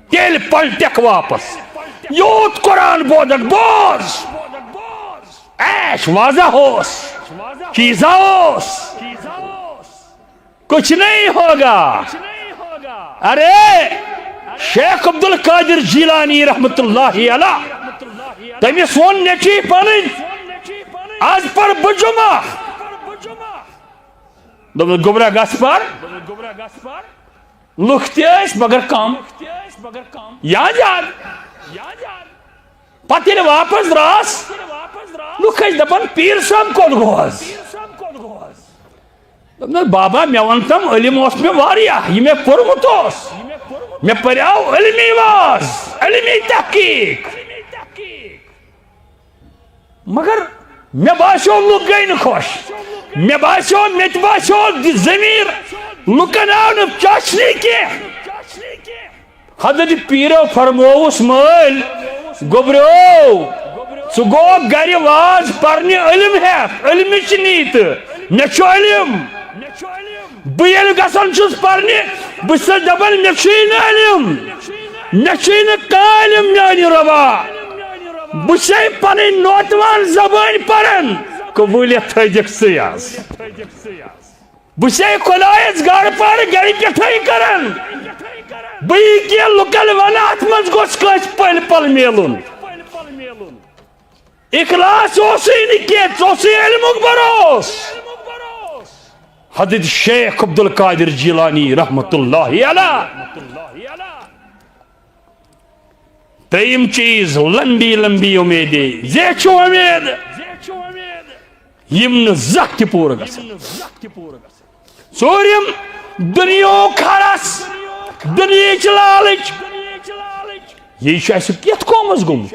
تیٚلہِ پلٹکھ واپس۔ یوٗت قرآن بوزکھ، بوز۔ عیش واضح اوس، چیزا اوس۔ کچھ نہیں ہوگا۔ ارے، شیخ عبد القادر جیلانی رحمت اللہ علیہ، تٔمِس ووٚن نیٚچی پنٕنۍ، "از پر بہٕ جمعہ۔" دوٚپُن، "گوٚبرا، گژھ پر۔" لُکھ تہِ ٲسۍ، مگر کم۔ یا زیادٕ۔ پتہٕ ییٚلہِ واپس درٛاس، لُکھ ٲسۍ دپان، "پیٖر صٲب کوٚت گوٚو از؟" دوٚپنس، "بابا، مےٚ وَن تم، علم اوس مےٚ واریاہ، یہِ مےٚ پوٚرمُت اوس۔ مےٚ پریاو علمی واز، علمی تحقیق۔ مگر مےٚ باسیو لُکھ گٔے نہٕ خۄش۔ مےٚ باسیو، مےٚ تہِ باسیو زِ ضمیٖر لُکن آو نہٕ چاچنہِ کینٛہہ۔" حضرت پیٖرو فرمووُس، "مٲلۍ، گوٚبریو، ژٕ گوٚو گرِ واز پرنہِ علم ہٮ۪تھ، علمٕچ نیٖتہٕ، مےٚ چھُ علم۔ بہٕ ییٚلہِ گژھان چھُس پرنہِ، بہٕ چھُسَس دپان، مےٚ چھُے نہٕ علم، مےٚ چھُے نہٕ کانٛہہ علم میانہِ رۄبا۔ بہٕ چھُسَے پنٕنۍ نوتوان زبٲنۍ پران، قبوٗلیت تھٲیزٮ۪کھ ژٕے از۔" بہٕ چھُسے خۄدایَس گاڈٕ پارٕ گرِ پٮ۪ٹھَے کران۔ بہٕ یہِ کینٛہہ لُکن وَنہٕ، اَتھ منٛز گوٚژھ کٲنٛسہِ پٔلۍ پَل میلُن۔ اخلاص اوسُے نہٕ کینٛہہ، ژٕ اوسُے علمُک بروس۔ حضرت شیخ عبدالقادر جیلانی رحمت اللہ علیہ۔ ترٛیٚیِم چیٖز، لمبی لمبی امیدیں، زیچھو امید، یِم نہٕ زانٛہہ تہِ پوٗرٕ گژھن۔ ژوٗرِم، دُنیاہُک حرس، دُنیاہٕچ لالٕچ۔ یہِ چھُ اَسہِ کیُتھ قومس گوٚمُت؟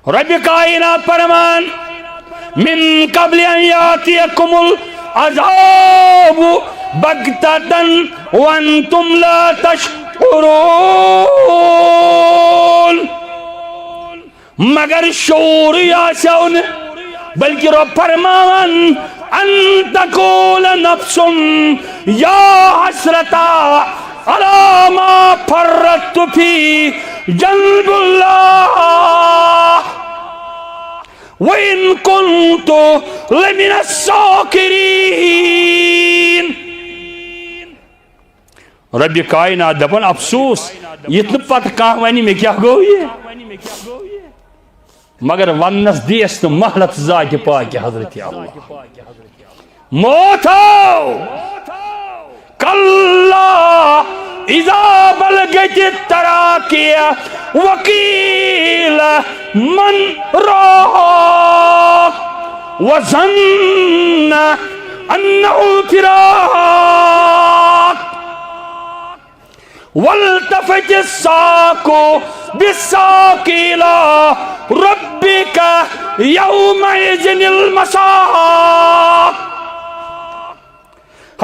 رب کائنات فرمان، "من قبل ان یاتیکم العذاب بغتة وانتم لا تشعرون۔" مگر شعورٕے آسیو نہٕ، بلکہ رب فرماوان، "ان تقول نفس یا حسرتا علی ما فرطت فی جنب اللہ وان کنت لمن الساخرین۔" رب کائنات دپان، افسوس، یتھ نہٕ پتہٕ کانٛہہ ونہِ، مےٚ کیٛاہ گوٚو یہِ؟ مگر وننس دیس نہٕ مہلت ذاتِ پاکِ حضرت اللہ۔ موت آو۔ کلا اذا بلغت التراقی وقیل من راق۔ وظن أنه الفراق والتفت الساق بالساق إلى ربك يومئذ المساق۔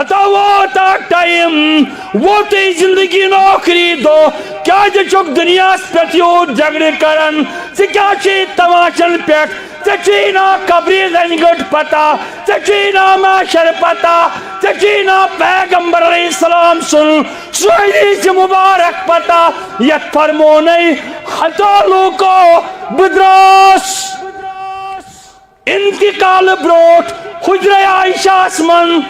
ہتا ووت اکھ ٹائم، ووتُے زندگی ہُنٛد ٲخری دۄہ۔ کیازِ چھُکھ دُنیاہَس پٮ۪ٹھ یوٗت جھگڑٕ کران؟ ژٕ کیازِ چھُے تماشن پٮ۪ٹھ؟ ژےٚ چھُے نا قبرِ زنہِ گٔٹ پتہ؟ ژےٚ چھُے نا محشر پتہ؟ ژےٚ چھُے نا پیغمبر علیہ السلام سُنٛد سُہ حدیث مبارک پتہ، یتھ فرمونَے، ہتا لوٗکو، بہٕ درٛاس انتقال برونٹھ حجرہ عائشہ ہس منٛز،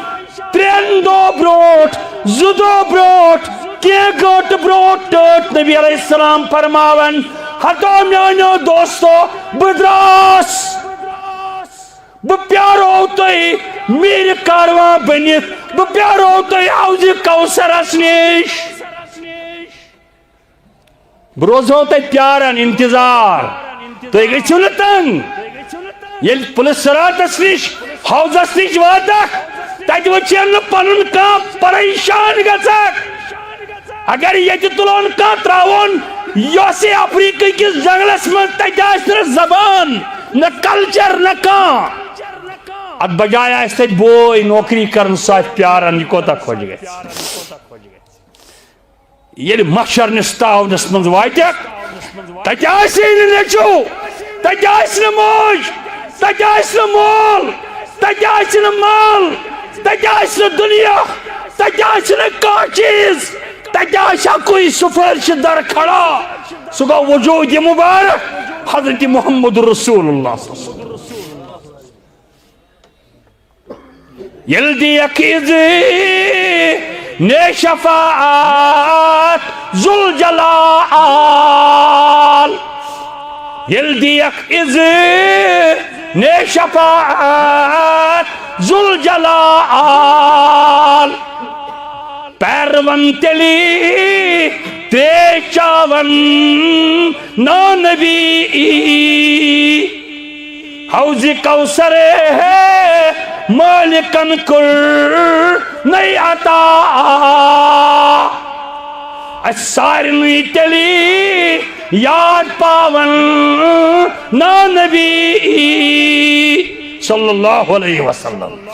ترٛٮ۪ن دۄہ برونٹھ، زٕ دۄہ برونٹھ، کینٛہہ گٲنٛٹہٕ برونٹھ ٹٲٹھۍ نبی علیہ السلام فرماوان، ہتو میانیو دوستو، بہٕ درٛاس، بہٕ پیارو تۄہہِ میٖرِ کاروان بٔنِتھ، بہٕ پیارو تۄہہِ حوضِ کوثرس نِش۔ بہٕ روزہو تۄہہِ پیاران، انتظار۔ تُہۍ گٔژھِو نہٕ تنگ۔ ییٚلہِ پُلہِ صراطس نِش، حوضس نِش واتکھ، تتہِ وٕچھن نہٕ پنُن کانٛہہ، پریشان گژھکھ۔ اگر ییٚتہِ تُلون کانٛہہ تراوون یۄسہِ افریقہ کِس جنگلس منٛز، تتہِ آسہِ نہٕ زبان، نہ کلچر، نہ کانٛہہ۔ اتھ بجایہِ آسہِ تتہِ بوے نوکری کران، سُہ آسہِ پیاران، یہِ کوتاہ خۄش گژھِ۔ ییٚلہِ محشر نِس تاونس منٛز واتکھ، تتہِ آسہِ نہٕ نیٚچو، تتہِ آسہِ نہٕ موج، تتہِ آسہِ نہٕ مول، تتہِ آسہِ نہٕ مال، تتہِ آسہِ نہٕ دُنیا، تتہِ آسہِ نہٕ کانٛہہ چیٖز، تتہِ آسہِ اکُے سفارش در کھڑا، سُہ گوٚو وجود مبارک حضرت محمد رسول اللہ۔ ییٚلہِ دِیَکھ اِذنِ شفاعت ذوالجلال، ییٚلہِ دِیَکھ اِذنِ شفاعت ذوالجلال، پیروَن تیٚلی ترٛیش چاوَن نا نبی۔ حوضِ کوثر مٲلکن کوٚر نَے عطا۔ اَسہِ سارنٕے تیٚلی یاد پاوَن نا نبی صلی اللہ علیہ وسلم۔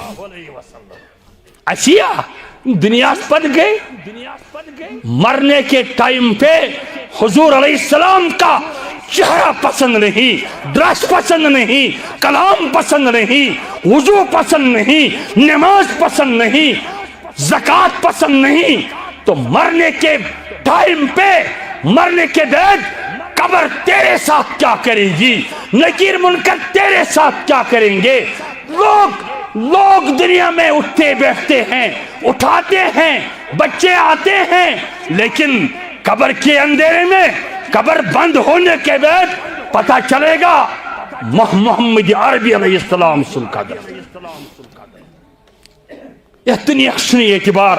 اسیا دنیا پتھ گئے۔ مرنے کے ٹائم پہ حضور علیہ السلام کا چہرہ پسند نہیں، ڈریس پسند نہیں، کلام پسند نہیں، وضو پسند نہیں، نماز پسند نہیں، زکوٰۃ پسند نہیں، تو مرنے کے ٹائم پہ، مرنے کے بعد قبر تیرے ساتھ کیا کرے گی؟ نکیر منکر تیرے ساتھ کیا کریں گے؟ لوگ، لوگ دنیا میں اٹھتے بیٹھتے ہیں، اٹھاتے ہیں، بچے آتے ہیں، لیکن قبر کے اندھیرے میں، قبر بند ہونے کے بعد پتہ چلے گا مح-، محمد عربی علیہ السلام سُنٛد قدر۔ یتھ دنیاہس چھُنہٕ اعتبار۔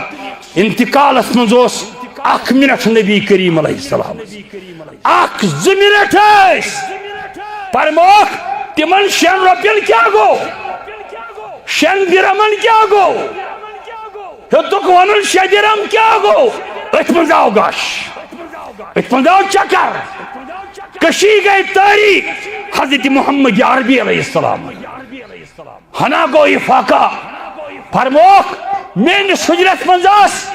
انتقالس منٛز اوس اکھ منٹ نبی کریم علیہ السلام، اکھ زٕ منٹ ٲسۍ۔ فرموکھ، تِمن شٮ۪ن رۄپین کیٛاہ گوٚو؟ شٮ۪ن درہمن کیٛاہ گوٚو؟ ہیوٚتُکھ ونُن، شےٚ درہم کیٛاہ گوٚو؟ أتھۍ منٛز آو گش، أتھۍ منٛز آو چکر۔ کشی گئی تاریخ حضرت محمد عربی علیہ السلام۔ ہنا گوٚو افاقہ۔ فرموکھ، میٲنِس حجرس منٛز ٲس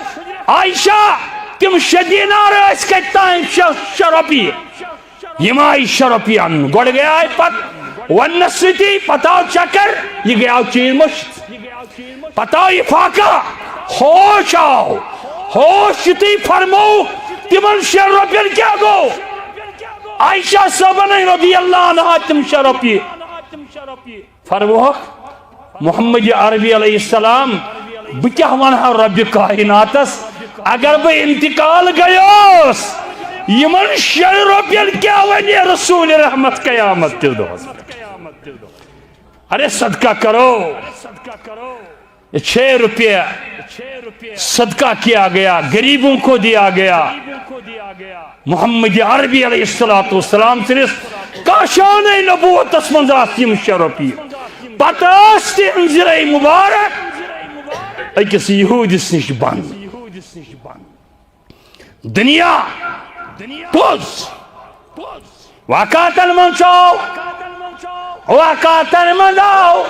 عائشہ، تِم شےٚ دینار ٲسۍ کتہِ تام؟ شےٚ، شےٚ رۄپیہِ۔ یِم آیہِ شےٚ رۄپیہِ اننہٕ۔ گۄڈٕ گٔیے پتہٕ وننس سۭتی، پتہٕ آو چکر، یہِ گٔیاو چیٖز مٔشِتھ۔ پتہٕ آو افاقہ، ہوش آو، ہوش یُتھُے فرموو، تِمن شٮ۪ن رۄپین کیٛاہ گوٚو؟ عائشہ صٲبن رضی اللہ عنہا تِم شےٚ رۄپیہِ۔ فرمووکھ، محمد عربی علیہ السلام، بہٕ کیٛاہ ونہٕ ہا رۄبِ کائناتس، اگر بہٕ انتقال گٔیوس، یِمن شٮ۪ن رۄپین کیٛاہ ونہِ رسول رحمت قیامت کِس دۄہس؟ ارے صدقہ کرو، یہ چھ روپیہ صدقہ کیا گیا، غریبوں کو دیا گیا۔ محمد عربی علیہ الصلوۃ والسلام سٕنٛدِس کاشانَے نبوتس منٛز آسہٕ یِم شےٚ رۄپیہِ۔ پتہٕ ٲس تِہنٛز زِرَے مُبارک أکِس یہوٗدِس نِش بنٛد۔ دُنیا پوٚز۔ واقعاتن منٛز آو، واقعاتن منٛز آو،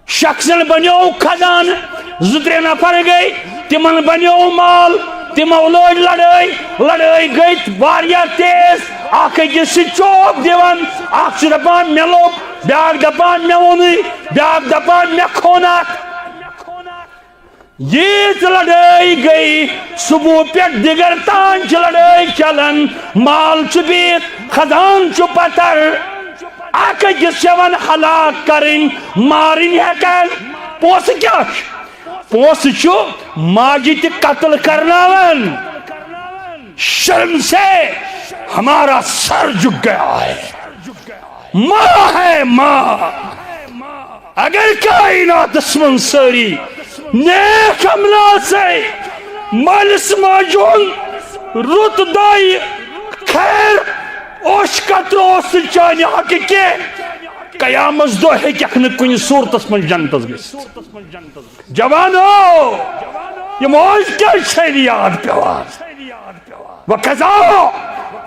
شخصن بنیو خزانہٕ، زٕ ترٛےٚ نفر گٔے، تِمن بنیو مال، تِمو لٲج لڑٲے، لڑٲے گٔے واریاہ تیز، اکھ أکِس چھِ چوب دِوان، اکھ چھُ دپان مےٚ لوٚب، بیاکھ دپان مےٚ ووٚنُے، بیاکھ دپان مےٚ کھوٚن اتھ۔ ییٖژ لڑٲے گٔے، صبح پٮ۪ٹھ دِگر تام چھِ لڑٲے چلان، مال چھُ بِہِتھ، خزان چھُ پتھر، اکھ أکِس چھِ یِوان ہلاک کرٕنۍ، مارٕنۍ ہٮ۪کان۔ پونٛسہٕ کیٛاہ چھُ؟ پونٛسہٕ چھُ ماجہِ تہِ قتل کرناوان۔ شرم سے ہمارا سر جھک گیا ہے۔ ماں ہے ماں۔ اگر کائناتس منٛز سٲری نیک عمل آسے، مٲلِس ماجہِ ہُنٛد رُت دۄے خیر اوش قطرٕ اوس نہٕ چانہِ حقہٕ کینٛہہ، قیامت دۄہ ہیٚککھ نہٕ کُنہِ صوٗرتس منٛز جنتس گٔژھِتھ۔ جوانو، یہِ موج کیٛازِ چھےٚ نہٕ یاد پٮ۪وان؟ وقضى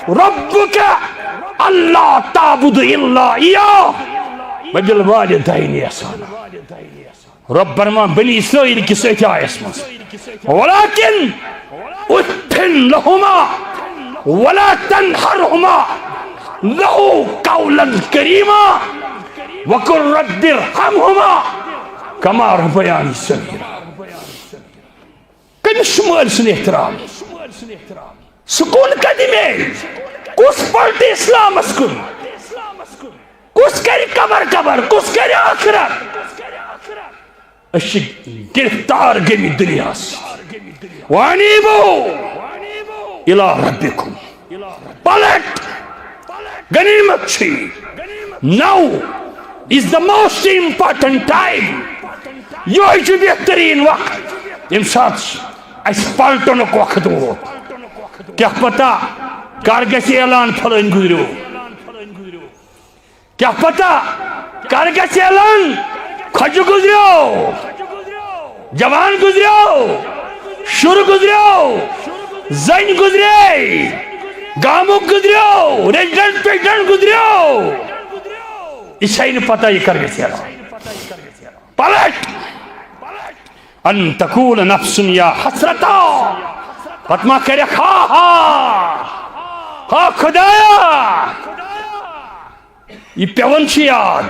ربك ألا تعبدوا إلا إياه وبالوالدين إحسانا۔ رۄب فرمان بنی اسرائیل کِس أتھۍ آیس منٛز، ولكن أف لهما ولا تنهرهما وقل لهما قولا كريما وقل رب ارحمهما كما ربياني صغيرا۔ کٔمِس چھُ مٲلۍ سُنٛد احترام؟ سکوٗن کتہِ میلہِ؟ کُس پلٹہِ اسلامس کُن؟ کُس کرِ قبر قبر؟ کُس کرِ آخرت؟ أسۍ چھِ گرفتار گٔمٕتۍ دُنیاہس۔ وأنيبوا إلى ربكم۔ پلٹ، غنیمت چھِ۔ Now is the most important time۔ یہوے چھُ بہترین وقت ییٚمہِ ساتہٕ اسہِ پلٹنُک وقت ووت۔ کیٛاہ پتہ کر گژھِ اعلان فلٲنۍ گُزریو۔ کیٛاہ پتہ کر گژھِ اعلان؟ کھۄجہِ گُزریو، جوان گُزریو، شُر گُزریو، زٔنۍ گُزرے، گامُک گُزریو، ریزیڈنٹ پریزیڈنٹ گُزریو۔ یہِ چھے نہٕ پتہ یہِ کر گژھِ اعلان۔ پلٹ۔ أن تقول نفس يا حسرتا۔ پتہٕ ما کرکھ ہا ہا، ہا خدایا۔ یہِ پٮ۪وان چھُ یاد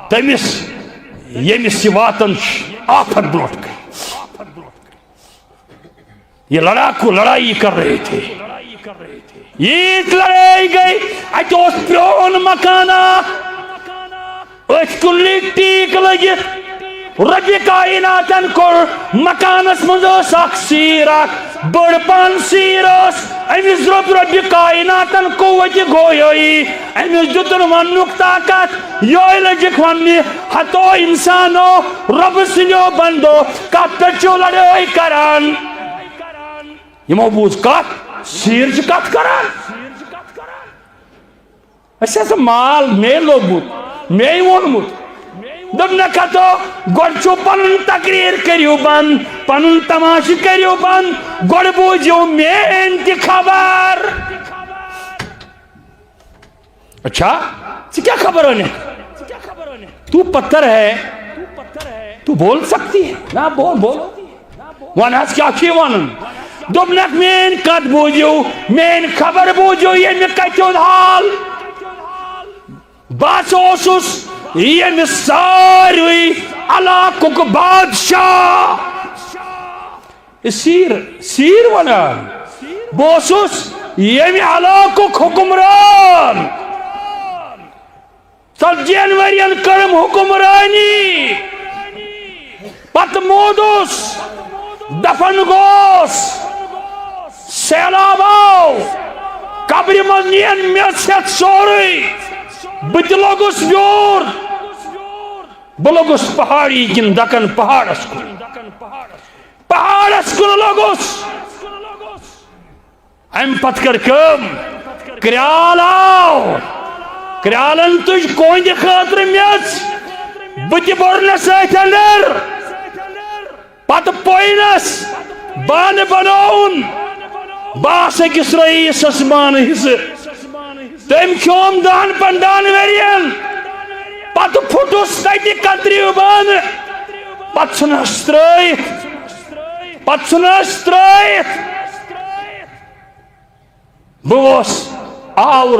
تٔمِس، ییٚمِس یہِ واتان چھُ آفت برونٛٹھ کَنہِ۔ یہ لڑاکو لڑائی کر رہے تھے۔ ییٖژ لڑٲے گٔے، اتہِ اوس پرٛون مکانہ، أتھۍ کُن لٔگۍ ٹیٖک لٔگِتھ۔ رۄبِ کائناتن کوٚر مکانس منٛز ٲس اکھ سیٖر، اکھ بٔڑ پہن سیٖر ٲس۔ أمِس دوٚپ رۄبِ کائناتن قوتِ گویٲیی، أمِس دیُتُن وننُک طاقت۔ یہوے لٔجِکھ وننہِ، ہتو انسانو، رۄبہٕ سٕنٛدیو بندو، کتھ پٮ۪ٹھ چھِو لڑٲے کران؟ یِمو بوٗز کتھ، سیٖر چھِ کتھ کران۔ اَسہِ ہسا مال مے لوٚبمُت، مے ووٚنمُت۔ دوٚپنَکھ ہتو، گۄڈٕ چھُو پنُن تقریر کٔرِو بند، پنُن تماشہٕ کٔرِو بند، گۄڈٕ بوٗزِو میٲنۍ تہِ خبر۔ اچھا، ژٕ کیٛاہ خبر أنِتھ؟ تو پتھر ہے، تو بول سکتی ہے۔ نہ، بول، بولو۔ وَن حظ، کیٛاہ چھُ یہِ وَنُن؟ دوٚپنَکھ، میٛٲنۍ کَتھ بوٗزِو، میٛٲنۍ خبر بوٗزِو، ییٚمہِ کَتہِ ہُنٛد حال۔ بہٕ ہسا اوسُس ییٚمہِ ساروٕے علاقُک بادشاہ۔ سیٖر، سیٖر وَنان۔ بہٕ اوسُس ییٚمہِ علاقُک حُکمران۔ ژتجی ین ؤرین کٔرٕم حُکمرٲنی۔ پتہٕ موٗدُس، دفن گوس، سیلاب آو، قبرِ منٛز نِین میٚژ ہٮ۪تھ سورُے۔ بہٕ تہِ لوٚگُس بیوٗر۔ بہٕ لوٚگُس پہاڑی کِنۍ دکن پہاڑس کُن۔ پہاڑس کُن لوٚگُس۔ امہِ پتہٕ کٔر کٲم، کرٛال آو، کرالن تُج کۄنٛگہِ خٲطرٕ میٚژ، بہٕ تہِ بوٚرنس أتھۍ اندر۔ پتہٕ پوینس بانہٕ بنووُن۔ بہٕ آس أکِس رئیسس بانہٕ حصہٕ۔ تٔمۍ کھیوم دہن پندہن ؤرین۔ پتہٕ پھُٹُس تتہِ کترِو بانہٕ۔ پتہٕ ژھُنس ترٲوِتھ۔ پتہٕ ژھُنس ترٲوِتھ۔ بہٕ اوس آور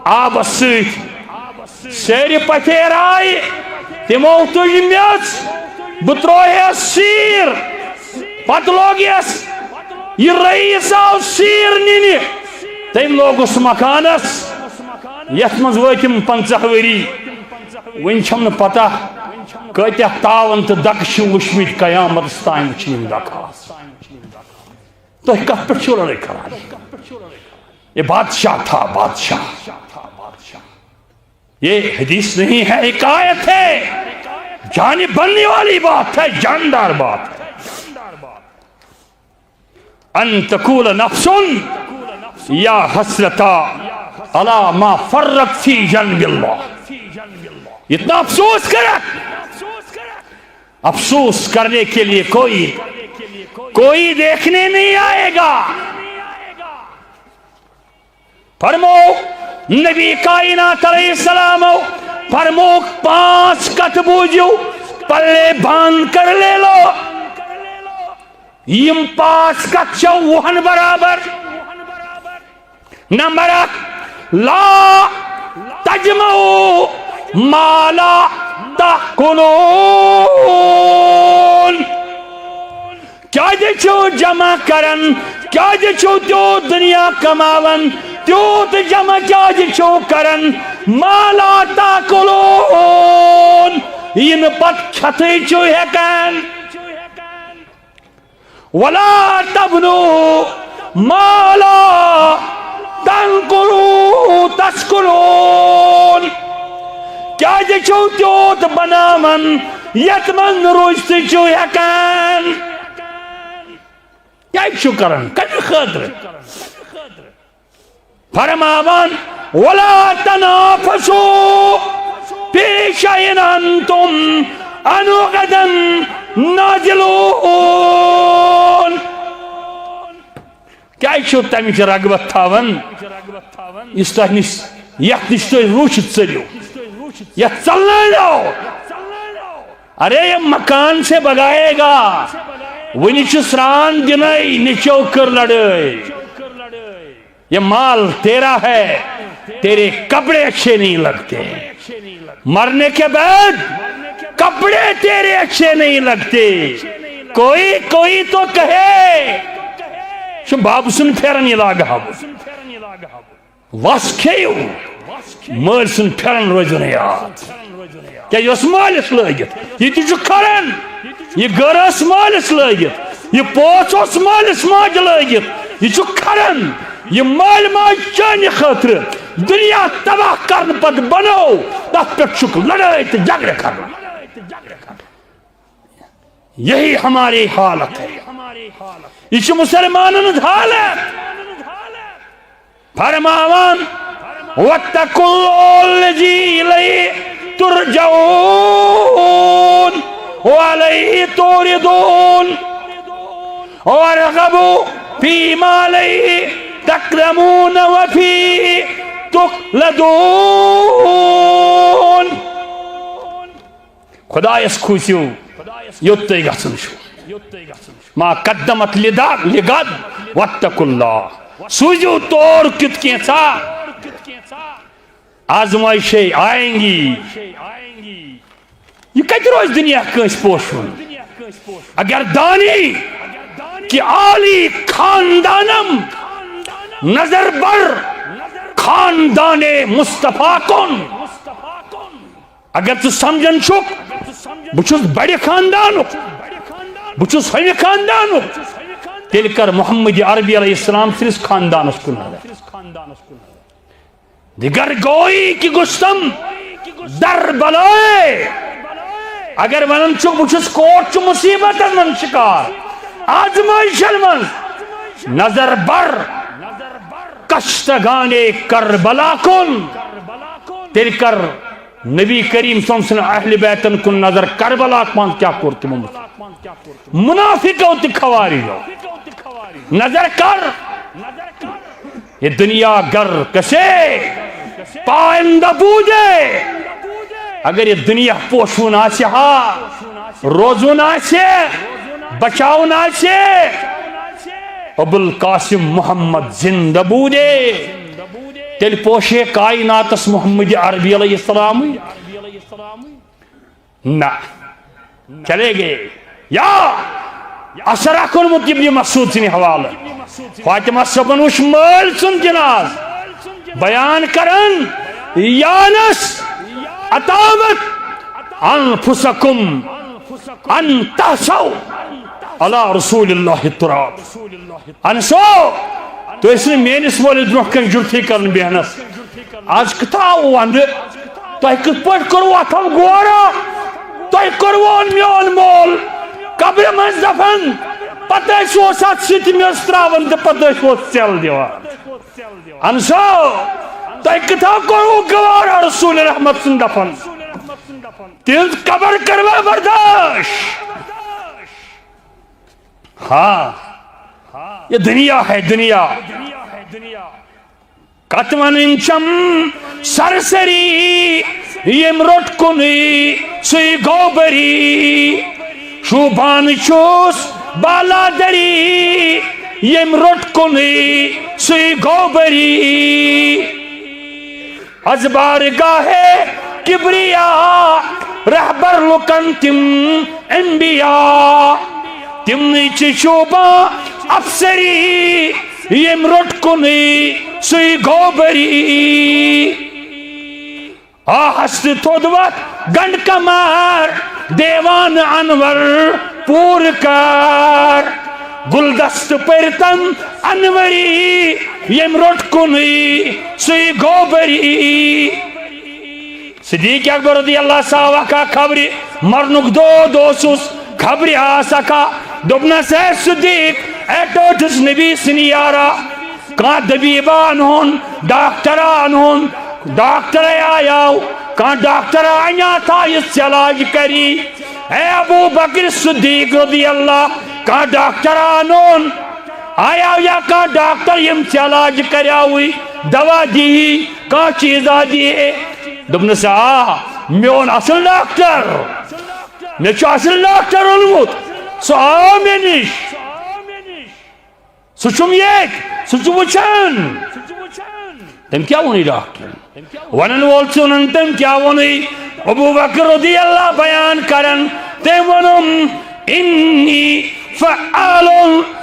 آبس سۭتۍ۔ سیرِ پتھیر آیہِ، تِمو تُج میٚژ، بہٕ ترٛووہس سیٖر۔ پتہٕ لوگ یس یہِ رئیس آو سیٖر نِنہِ، تٔمۍ لوگُس مکانس، یتھ منٛز وٲتِم پنژاہ ؤری۔ وُنہِ چھم نہٕ پتہ کٲتیاہ تاون تہٕ دکہٕ چھِ وٕچھمٕتۍ، قیامتس تام وٕچھِنۍ یِم دکہٕ۔ تُہۍ کتھ پٮ۪ٹھ چھِو لڑٲے کران؟ یہ بادشاہ تھا، بادشاہ۔ یہ حدیث نہیں ہے، حکایت ہے۔ جان بننے والی بات ہے، جاندار بات ہے۔ ان تقول نفس یا حسرتا علی ما فرطت فی جنب اللہ۔ اتنا افسوس کرے، افسوس کرنے کے لیے کوئی، کوئی دیکھنے نہیں آئے گا۔ فرمو، نبی کائنات علیہ السلام فرمو، پانچ کتھ بوٗزِو، پلے باندھ کر لے لو۔ یم پانچ کتھ چھو وُہن برابر۔ نمبر اکھ، لا تجمعوا ما لا تاکلون۔ کیازِ چھو جمع کران؟ کیازِ چھو تیوت دنیا کماوان؟ تیوت جمع کیازِ چھو کران؟ ما لا تاکلون، ین پت کھتھے چھو ہیکان۔ ولا تبنوا ما لا تنقلوا تسکلون۔ کیازِ چھو تیوت بناوان یتھ منٛز روزتھٕے چھو ہیکان؟ کیازِ چھو کران؟ کمہِ خٲطرٕ؟ فرماوان، ولا تنافسوا فی شیء انتم عنہ غدا نازلون۔ کیازِ چھو تمِچ رغبت تھاوان، یُس تۄہہِ نِش، یتھ نِش تُہۍ روٗچھِتھ ژٔلِو، یتھ ژلنٲوِو؟ ارے، یہ مکان سے بگائے گا، وُنہِ چھُ سران دِنَے، نیٚچو کٔر لڑٲے۔ یہ مال تیرا ہے، تیرے کپڑے اچھے نہیں لگتے، مرنے کے بعد کپڑے تیرے اچھے نہیں لگتے۔ کوئی، کوئی تو کہے۔ چھُ بب سُنٛد پھیرن یہِ لاگہٕ ہاو۔ وس کھیٚیِو، مٲلۍ سُنٛد پھیرن روزِو نہٕ یاد۔ کیٛازِ یہِ اوس مٲلِس لٲگِتھ، یہِ تہِ چھُ کھران۔ یہِ گٔر ٲس مٲلِس لٲگِتھ، یہِ پوژھ اوس مٲلِس ماجہِ لٲگِتھ، یہِ چھُ کھران۔ یہِ مٲلۍ ماجہِ چانہِ خٲطرٕ دُنیا تباہ کرنہٕ پتہٕ بنوو، تتھ پٮ۪ٹھ چھُکھ لڑٲے تہٕ جھگڑٕ کران۔ یہی ہماری حالت ہے۔ یہ چھِ مسلمانن ہٕنٛز حالت۔ فرماوان، واتقوا اللہ الذی الیہ ترجعون و الیہ توردون وارغبوا فیما الیہ تقدمون و فیہ تخلدون۔ خدایس کھوٗژِو، یوٚت تُہۍ گژھُن چھُو۔ ما قدمت لدا لغد واتقوا اللہ۔ سوٗزِو تور کیُتھ کینٛژھا۔ آزمائشیں آئیں گی۔ یہِ کتہِ روزِ دُنیا کٲنٛسہِ پوشوُن؟ اگر دانی کہ عالی خاندانم نظر بر خاندان مصطفیٰ کن۔ اگر ژٕ سمجھان چھُکھ، بہٕ چھُس بڑِ خاندانُک، بہٕ چھُس ہمہِ خاندانُک، تیٚلہِ کر محمد عربی علیہ السلام سٕنٛدِس خاندانس کُن نظر۔ دیگر گوئی کہ گشتم در بلائے۔ اگر ونان چھُکھ، بہٕ چھُس کوٹ چہِ مصیبتن منٛز شکار، آزمائشن منٛز، نظر بر کشتگان کربلا کن۔ تیٚلہِ کر نبی کریم صلی اللہ علیہ وسلم سٕنٛدِ اہل بیتن کُن نظر۔ کربلا منٛز کیٛاہ کوٚر تِمو؟ منافقو تہٕ خوارجو۔ نظر کر، یہ دنیا گھر کسے پائندہ بودے۔ اگر یہ دنیا پوشون آسہِ ہا، روزون آسہِ، بچاون آسہِ، ابوالقاسم محمد زندہ بودے، تیٚلہِ پوشے کائناتس محمد عربی علیہ السلام؟ نہ، چلے گئے۔ یا اثر اکھ اوٚنمُت ابن مسعود سٕنٛدِ حوالہٕ۔ فاطمہ صٲبن وٕچھ مٲلۍ سُنٛد جناز بیان کران، یانس اتاوت انفسکم ان تحسو علی رسول اللہ تراب۔ انسو، تُہۍ ٲسِو نہٕ میٲنِس مٲلِس برونٛہہ کنہِ جُرتھٕے کران بیہنس۔ از کتھا آو ونٛدٕ، تۄہہِ کِتھ پٲٹھۍ کوٚروٕ اتھو غورا؟ تۄہہِ کوٚروٕ میون مول قبرِ منٛز دفن، پتہٕ ٲسِو اوس اتھ سۭتۍ میٚژ تراوان تہٕ پتہٕ ٲسِو اوس ژٮ۪ل دِوان۔ انسو، تۄہہِ کِتھا کوٚروٕ غورا رسول رحمت سُنٛد دفن؟ تِہنٛز قبر کٔروا برداشت؟ ہاں، یہ دنیا ہے، دنیا۔ کتھ ونٕنۍ چھم سرسری، ییٚمۍ روٚٹ کُنُے سُے گوٚو بری۔ شوٗبان چھُس بالادری، ییٚمۍ روٚٹ کُنُے سُے گوٚو بری۔ از بارگاہ کبریا رہبر لُکن تِم انبیاء، تِمنٕے چھِ شوٗبان افسری، ییٚمۍ روٚٹ کُنُے سُے گوٚو بری۔ آہس تہٕ تھوٚد وتھ گنڈ کمار، دیوان انور پوٗرٕ کار۔ گلدست پٔرتن انوری، ییٚمۍ روٚٹ کُنُے سُے گوٚو بری۔ صدیق اکبر رضی اللہ صاحب اکھا خبرِ مرنُک دود اوسُس، خبرِ آس اکھا۔ دوٚپنس، اے صدیق، اے ٹٲٹھِس نبی سٕنٛدِ یارا، کانٛہہ دبیٖبا انہون، ڈاکٹرا انہون، ڈاکٹرے آیاو، کانٛہہ ڈاکٹرا انیا تھا یُس علاج کری۔ اے ابو بکر صدیق رضی اللہ، کانٛہہ ڈاکٹرا انہون، آیاو یا کانٛہہ ڈاکٹر یم علاج کریاوٕے، دوا دی، کانٛہہ چیزا دی۔ دوٚپنس، آ، میون اصل ڈاکٹر، مےٚ چھُ اصل ڈاکٹر اوٚنمُت، سُہ آو مےٚ نِش۔ سُہ چھُم ییٚتہِ، سُہ چھُ وٕچھان۔ تٔمۍ کیٛاہ ووٚن یہِ ڈاکٹرن؟ ونن وول چھُ ونان، تٔمۍ کیٛاہ ووٚنُے؟ ابو بکر رضی اللہ بیان کران، تٔمۍ ووٚنُم، انی فعال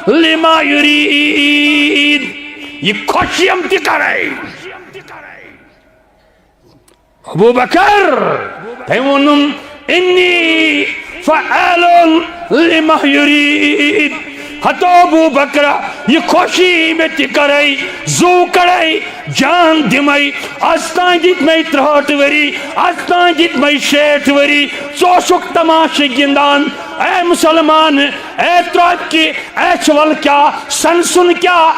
لما یرید۔ یہِ خۄش یِم تہِ کرے۔ ابو بکر، تٔمۍ ووٚنُم، انی فعال لما یرید۔ ہتو ابو بکر، یہِ خوشی مےٚ تہِ کرے، زُو کڑے، جان دِمے۔ از تام دِتۍ مےٚ ترٛہٲٹھ ؤری، از تام دِتۍ مےٚ شیٹھ ؤری، ژٕ اوسُکھ تماشہٕ گِنٛدان۔ اے مسلمان، اے ترٛۄپکہِ، اے چھِ ول کیٛاہ، سن سُن کیٛاہ،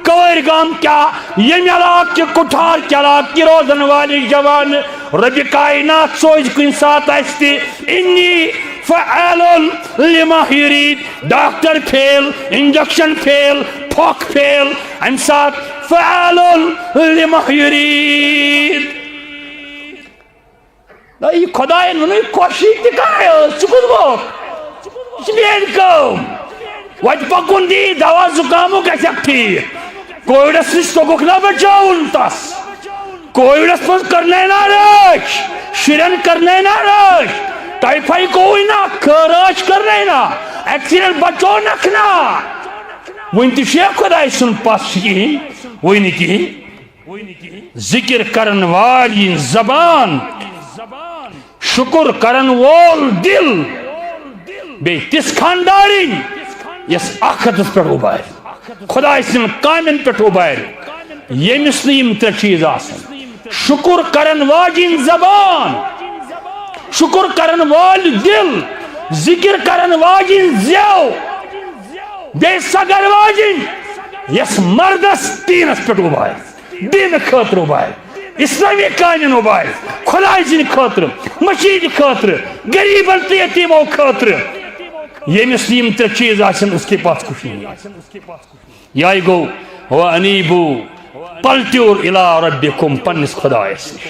کٲرۍ گام کیٛاہ، ییٚمہِ علاقہٕ کہِ، کُٹھار کہِ علاقہٕ کہِ روزن والہِ جوان، رۄبِ کائنات سوزِ کُنہِ ساتہٕ اسہِ تہِ۔ انی فعال لما یرید، ڈاکٹر فیل، انجیکشن فیل، پھۄکھ فیل، امہِ ساتہٕ فعال لما یرید۔ نہ، یہِ خۄدایَن ووٚنُے، خوشی تہِ کَرے ٲس، ژٕ کُس گوٚکھ؟ یہِ چھِ میٛٲنۍ کٲم۔ وَتہِ پَکُن دی، دوا زُکامُک گژھٮ۪کھ ٹھیٖک۔ کووِڈَس نِش توٚگُکھ نہ بچاوُن تَس؟ کووِڈَس منٛز کٔرنَے نہ رٲچھ، شُرٮ۪ن کٔرنَے نہ رٲچھ، ٹایفاے گوٚوُے نہ، خٲرٲچھ کٔرنَے نہ، ایکسیڈنٹ بچوونَکھ نہ۔ وٕنہِ تہِ چھُ یا خۄداے سُنٛد پَس کِہیٖنۍ؟ وٕنہِ کِہیٖنۍ۔ ذکر کرن والی زبان، شکر کرن وول دل، بیٚیہِ تِژھ خاندارِنۍ یۄس آخرتس پٮ۪ٹھ وُبارِ، خداے سٕنٛدٮ۪ن کامٮ۪ن پٮ۪ٹھ وُبارِ، ییٚمِس نہٕ یِم ترٛےٚ چیٖز آسن۔ شکر کرن واجِنۍ زبان، شکر کرن وٲلۍ دل، ذکر کرن واجِنۍ زٮ۪و، بیٚیہِ سۄ گرٕ واجِنۍ یۄس مردس دیٖنس پٮ۪ٹھ وُبارِ۔ دین خٲطرٕ وُبارِ۔ اسلامی کامہِ مبارک، خداے سٕنٛدِ خٲطرٕ، مٔشیٖد خٲطرٕ، غریٖبن تہٕ یتیٖمو خٲطرٕ۔ ییٚمِس نہٕ یِم ترٛےٚ چیٖز آسن، اس کے پاس کچھ نہیں۔ یہِ گوٚو، "وانیبو"، پلٹیو الی ربکم، پننِس خدایس نِش۔